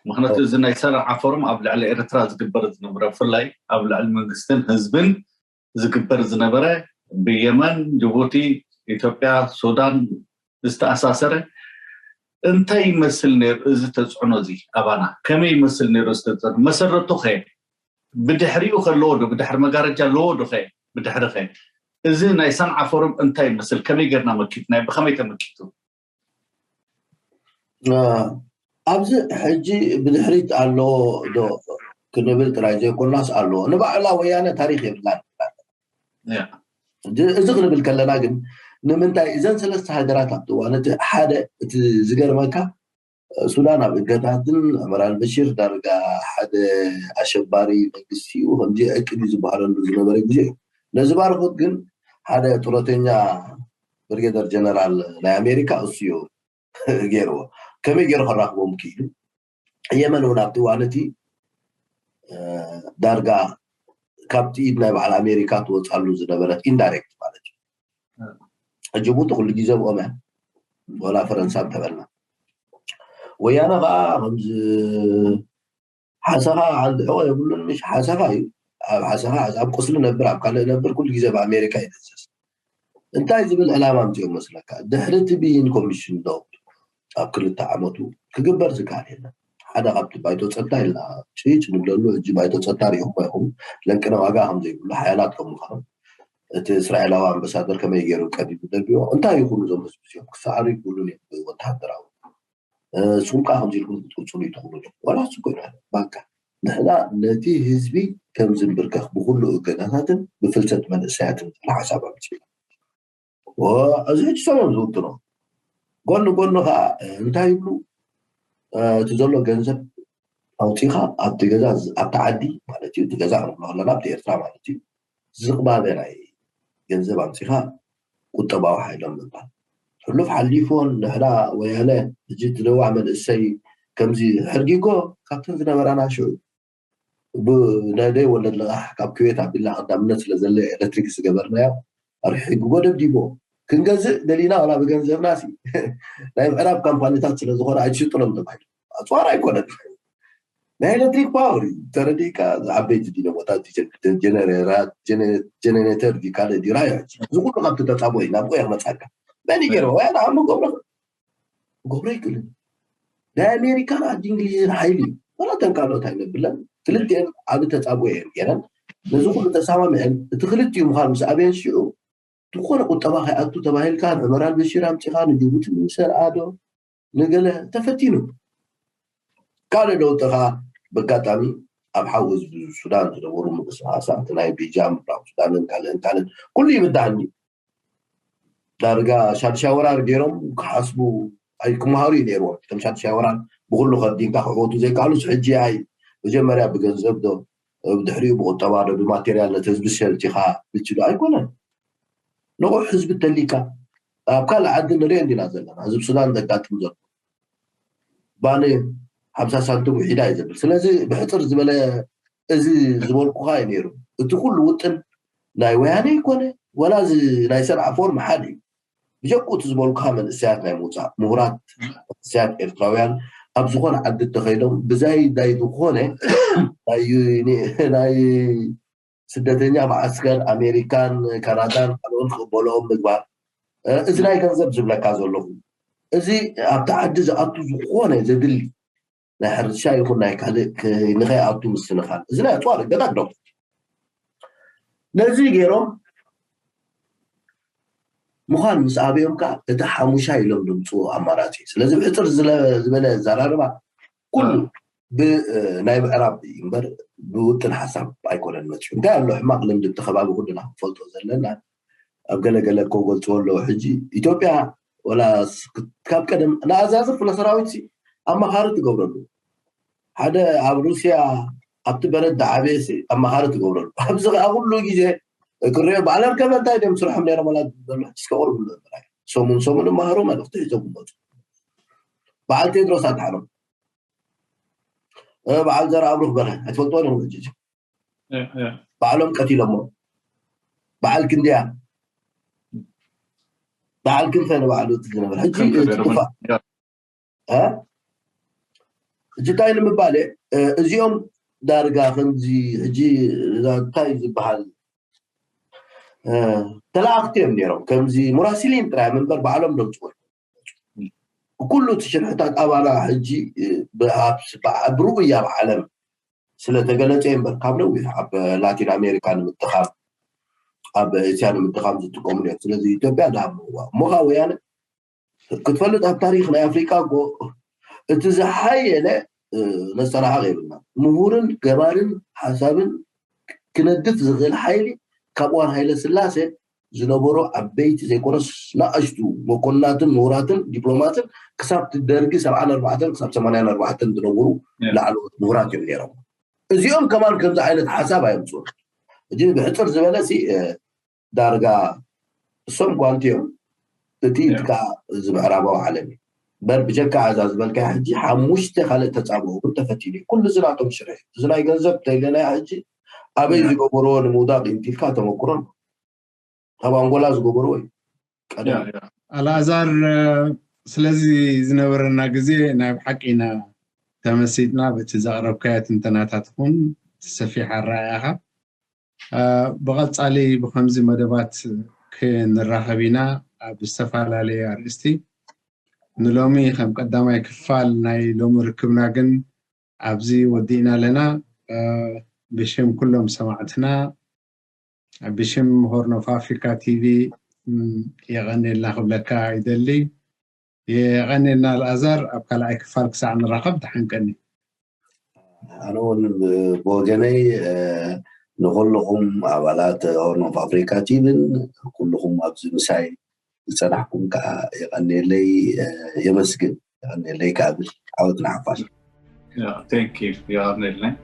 ምክንያቱ እዚ ናይ ሰንዓ ፎርም ኣብ ልዕሊ ኤርትራ ዝግበር ዝነበረ ብፍላይ ኣብ ልዕሊ መንግስትን ህዝብን ዝግበር ዝነበረ ብየመን ጅቡቲ ኢትዮጵያ ሱዳን ዝተኣሳሰረ እንታይ ይመስል ነይሩ እዚ ተፅዕኖ እዚ ኣባና ከመይ ይመስል ነይሩ ዝተፅዕኖ መሰረቱ ከ ብድሕሪኡ ከለዎ ዶ ብድሕሪ መጋረጃ ኣለዎ ዶ ከ ብድሕሪ ከ እዚ ናይ ሰንዓ ፎርም እንታይ ይመስል ከመይ ጌርና መኪትናዮ ብከመይ ተመኪቱ ኣብዚ ሕጂ ብድሕሪት ኣለዎ ዶ ክንብል ጥራይ ዘይኮናስ ኣለዎ ንባዕላ ወያነ ታሪክ የብላን እዚ ክንብል ከለና ግን ንምንታይ እዘን ሰለስተ ሃገራት ኣብቲ እዋን እቲ ሓደ እቲ ዝገርመካ ሱዳን ኣብ እገታትን ዑመር ኣልበሽር ዳርጋ ሓደ ኣሸባሪ መንግስቲ እዩ ከምዚ ዕቅድ እዩ ዝበሃለሉ ዝነበረ ግዜ እዩ ነዚ ባርኮት ግን ሓደ ጡረተኛ ብርጌደር ጀነራል ናይ ኣሜሪካ እሱ እዩ ገይርዎ ከመይ ገይሩ ከራክቦም ክኢሉ የመን እውን ኣብቲ እዋን እቲ ዳርጋ ካብቲ ኢድ ናይ በዓል ኣሜሪካ ትወፃሉ ዝነበረት ኢንዳይሬክት ማለት እዩ ጅቡቲ ኩሉ ግዜ ብኦም እያ ወላ ፈረንሳ እንተበልና ወያነ ከዓ ከምዚ ሓሰኻ ዓንዲ ሕቆ የብሉን ምሽ ሓሰኻ እዩ ኣብ ሓሰኻ ኣብ ቁስሊ ነብር ኣብ ካልእ ነብር ኩሉ ግዜ ብኣሜሪካ ይደስስ እንታይ ዝብል ዕላማ ኣምፅኦም መስለካ ድሕሪ እቲ ብይን ኮሚሽን ዶ ኣብ ክልተ ዓመቱ ክግበር ዝከኣል የለን ሓደ ካብቲ ባይቶ ፀጥታ ኢልና ጭጭ ንብለሉ ሕጂ ባይቶ ፀጥታ ሪኢኹም ኢኹም ለንቅነ ዋጋ ከም ዘይብሉ ሓያላት ከም ምዃኑ እቲ እስራኤላዊ ኣምባሳደር ከመይ ገይሩ ቀዲሙ ደልብዮ እንታይ ይኹኑ እዞም ህዝቢ እዚኦም ክሰዓሩ ይብሉን እዮም ወተሃደራዊ ንስኹም ከዓ ከምዚ ኢልኩም ክትቅፅሉ ይትኽእሉ እዮም ዋላ እሱ ኮይና ባካ ንሕና ነቲ ህዝቢ ከም ዝንብርከኽ ብኩሉ እገዳታትን ብፍልሰት መንእሰያትን ዝብል ሓሳብ ኣምፅና እዚ ሕጂ ሰሞን ዝውጥኖ ጎኒ ጎኒ ከዓ እንታይ ይብሉ እቲ ዘሎ ገንዘብ ኣውፂኻ ኣብቲ ገዛ ኣብቲ ዓዲ ማለት እዩ እቲ ገዛ ክንብሎ ከለና ኣብቲ ኤርትራ ማለት እዩ ዝቕባበ ናይ ገንዘብ ኣምፂኻ ቁጠባዊ ሓይሎም ምባል ሕሉፍ ሓሊፎን ንሕና ወያነ ሕጂ ትደዋዕ መንእሰይ ከምዚ ሕርጊጎ ካብተን ዝነበራና ሽዑ ብናይ ደይ ወለድ ልቓሕ ካብ ክቤት ኣቢልና ቀዳምነት ስለ ዘለ ኤሌክትሪክ ዝገበርናዮ ኣርሒጉዎ ደብዲቦ ክንገዝእ ደሊና ዋላ ብገንዘብና ሲ ናይ ምዕራብ ካምፓኒታት ስለ ዝኾነ ኣይትሽጥሎም ተባሂሉ ኣፅዋር ኣይኮነን ናይ ኤሌክትሪክ ፓወር እዩ ተረዲእካ ዓበይቲ ዲኖሞታት ጀነሬተር ጀነሬተር ካልእ ዲራዮ እዚ ኩሉ ካብቲ ተፃቦ እዩ ናብ ቆያ ክመፃካ መን ይገርመ ወይ ንዓሞ ገብረ ገብረ ይክልን ናይ ኣሜሪካን ዓዲ እንግሊዝን ሓይሊ እዩ። ዋላ እተን ካልኦት ኣይነብለን። ክልቲኤን ዓቢ ተጻብኦ እየን ገይረን። ነዚ ኩሉ ተሰማሚዐን እቲ ክልቲኡ ምዃን ምስ ኣበየን ሽዑ ዝኾነ ቁጠባ ከይኣቱ ተባሂልካ ንዑመር ኣልበሺር ኣምጺኻ ንጅቡቲ ንሰንዓዶ ንገለ ተፈቲኑ። ካልእ ለውጢ ኸዓ በጋጣሚ ኣብ ሓው ህዝቢ ሱዳን ዝነበሩ ምንቅስቃሳት ናይ ቤጃ ምብራቕ ሱዳንን ካልእን ካልእን ኩሉ ይብዳህኒ። ዳርጋ ሻድሻይ ወራር ገይሮም ክሓስቡ ኣይክመሃሩ እዩ ነይርዎም። እቶም ሻድሻይ ወራር ብኩሉ ከዲንካ ክዕወቱ ዘይከኣሉስ ሕጂ ኣይ መጀመርያ ብገንዘብ ዶ ብድሕሪኡ ብቁጠባ ዶ ብማቴርያል ነቲ ህዝቢ ሸልቲኻ ብችዶ ኣይኮነን። ንቑሕ ህዝቢ ተሊካ ኣብ ካልእ ዓዲ ንሪኦ እንዲና ዘለና ህዝብ ሱዳን ዘጋጥም ዘሎ ባኒ ሓምሳ ሳንቲም ውሒዳ እዩ ዝብል። ስለዚ ብሕፅር ዝበለ እዚ ዝበልኩኻ እዩ ነይሩ። እቲ ኩሉ ውጥን ናይ ወያነ ይኮነ ወላ እዚ ናይ ሰንዓ ፎርም ሓደ እዩ። ብጀክኡ እቲ ዝበልኩኻ መንእሰያት ናይ ምውፃእ ምሁራት መንእሰያት ኤርትራውያን ኣብ ዝኾነ ዓዲ ተኸይዶም ብዛይዳይ ዝኾነ ናይ ዩኒ- ናይ ስደተኛ ማዓስከር ኣሜሪካን ካናዳን ካልኦን ክቕበልኦም ምግባር እዚ ናይ ገንዘብ ዝብለካ ዘለኹ እዚ ኣብቲ ዓዲ ዝኣቱ ዝኾነ ዘድሊ ናይ ሕርሻ ይኹን ናይ ካልእ ንኸይኣቱ ምስንኻል እዚ ናይ ኣፅዋር እገዳ ግደፉ። ነዚ ገይሮም ምዃን ምስ ኣበዮም ከዓ እቲ ሓሙሻ ኢሎም ድምፅዎ ኣማራፂ እዩ። ስለዚ ብሕፅር ዝበለ ዘራርባ ኩሉ ብናይ ምዕራብ እዩ እምበር ብውጥን ሓሳብ ኣይኮነን መፅኡ። እንታይ ኣሎ ሕማቕ ልምዲ እቲ ከባቢ ኩልና ክንፈልጦ ዘለና ኣብ ገለገለ እኮ ገልፅዎ ኣለዎ። ሕጂ ኢትዮጵያ ወላ ካብ ቀደም ንኣዛዚ ክፍለ ሰራዊት ኣማኻሪ ትገብረሉ ሓደ ኣብ ሩስያ ኣብቲ በረድ ዝዓበየ ኣማኻሪ ትገብረሉ ኣብዚ ከዓ ኩሉ ግዜ ክሪኦ በዓል ኣርከበ እንታይ ድዮም ስርሖም ነይሮም ወላ ዘሎ እስከ ቅርብሉ ሰሙን ሰሙን እማሃሩ መልእክቲ ሒዞም ክመፁ በዓል ቴድሮስ ኣድሓኖም በዓል ዘርኣብሩኽ በርሀ ኣይትፈልጥዎ ዲኹም ሕጂ ባዕሎም ቀቲሎሞ በዓል ክንድያ በዓል ክንፈ ንባዕሉ እቲ ዝነበር ሕጂ ጥፋእ ሕጂ እንታይ ንምባል እዚኦም ዳርጋ ከምዚ ሕጂ እንታይ ዝበሃል ተላኣኽቲ እዮም ነይሮም ከምዚ ሙራሲሊን ጥራይ ምንበር ባዕሎም ደምፅዎ ኩሉ እቲ ሽርሕታት ኣባና ሕጂ ብርኡይ ኣብ ዓለም ስለተገለፀ እምበር ካብ ነዊሕ ኣብ ላቲን ኣሜሪካ ንምጥኻም ኣብ እስያ ንምጥኻም ዝጥቀሙሉ እዮም። ስለዚ ኢትዮጵያ ድሃብዋ እሞ ከዓ ወያነ ክትፈልጥ ኣብ ታሪክ ናይ ኣፍሪካ እኮ እቲ ዝሓየለ መፀናዕቂ የብልና። ምሁርን ገባርን ሓሳብን ክነድፍ ዝኽእል ሓይሊ ካብ እዋን ሃይለ ስላሴ ዝነበሩ ዓበይቲ ዘይኮነስ ንኣሽቱ መኮንናትን ምሁራትን ዲፕሎማትን ክሳብ ደርጊ ሰብዓን ኣርባዕተን ክሳብ ሰማንያን ኣርባዕተን ዝነበሩ ላዕለዎት ምሁራት እዮም ነይሮም። እዚኦም ከማን ከምዚ ዓይነት ሓሳብ ኣየምፅኡን። እጂ ብሕፅር ዝበለ ሲ ዳርጋ እሶም ጓንቲ እዮም። እቲ እቲ ከዓ እዚ ምዕራባዊ ዓለም እዩ። በር ብጀካ እዛ ዝበልካያ ሕጂ ሓሙሽተ ካልእ ተፃብኦ እውን ተፈቲኑ እዩ። ኩሉ እዚ ናቶም ሽርሒ እዚ ናይ ገንዘብ ተይለናያ ሕጂ ኣበይ ዝገበርዎ ንምውዳቕ ኢንቲልካ ተመክሮ ኣሎ። ካብ ኣንጎላ ዝገበርዎ እዩ። ቀደም ኣልኣዛር ስለዚ ዝነበረና ግዜ ናይ ብሓቂ ኢና ተመሲጥና በቲ ዘቕረብካዮ ትንተናታት እውን ሰፊሕ ኣረኣእያኻ። ብቐጻሊ ብኸምዚ መደባት ክንራኸብ ኢና ኣብ ዝተፈላለየ ኣርእስቲ። ንሎሚ ከም ቀዳማይ ክፋል ናይ ሎሚ ርክብና ግን ኣብዚ ወዲእና ኣለና። ብሽም ኩሎም ሰማዕትና ብሽም ሆርን ኦፍ ኣፍሪካ ቲቪ የቐኔልና ክብለካ ይደሊ። የቐኔልና ኣልኣዛር ኣብ ካልኣይ ክፋል ክሳዕ ንራኸብ ተሓንቀኒ። ኣነ እውን ብወገነይ ንኩልኹም ኣባላት ሆርን ኦፍ ኣፍሪካ ቲቪን ኩልኹም ኣብዚ ምሳይ ዝፀናሕኩም ከዓ የቐኔለይ የመስግን። የቐኔለይ ከዓ ብል ዓወት ንሓፋሽ። Thank you. የቐኔለይ።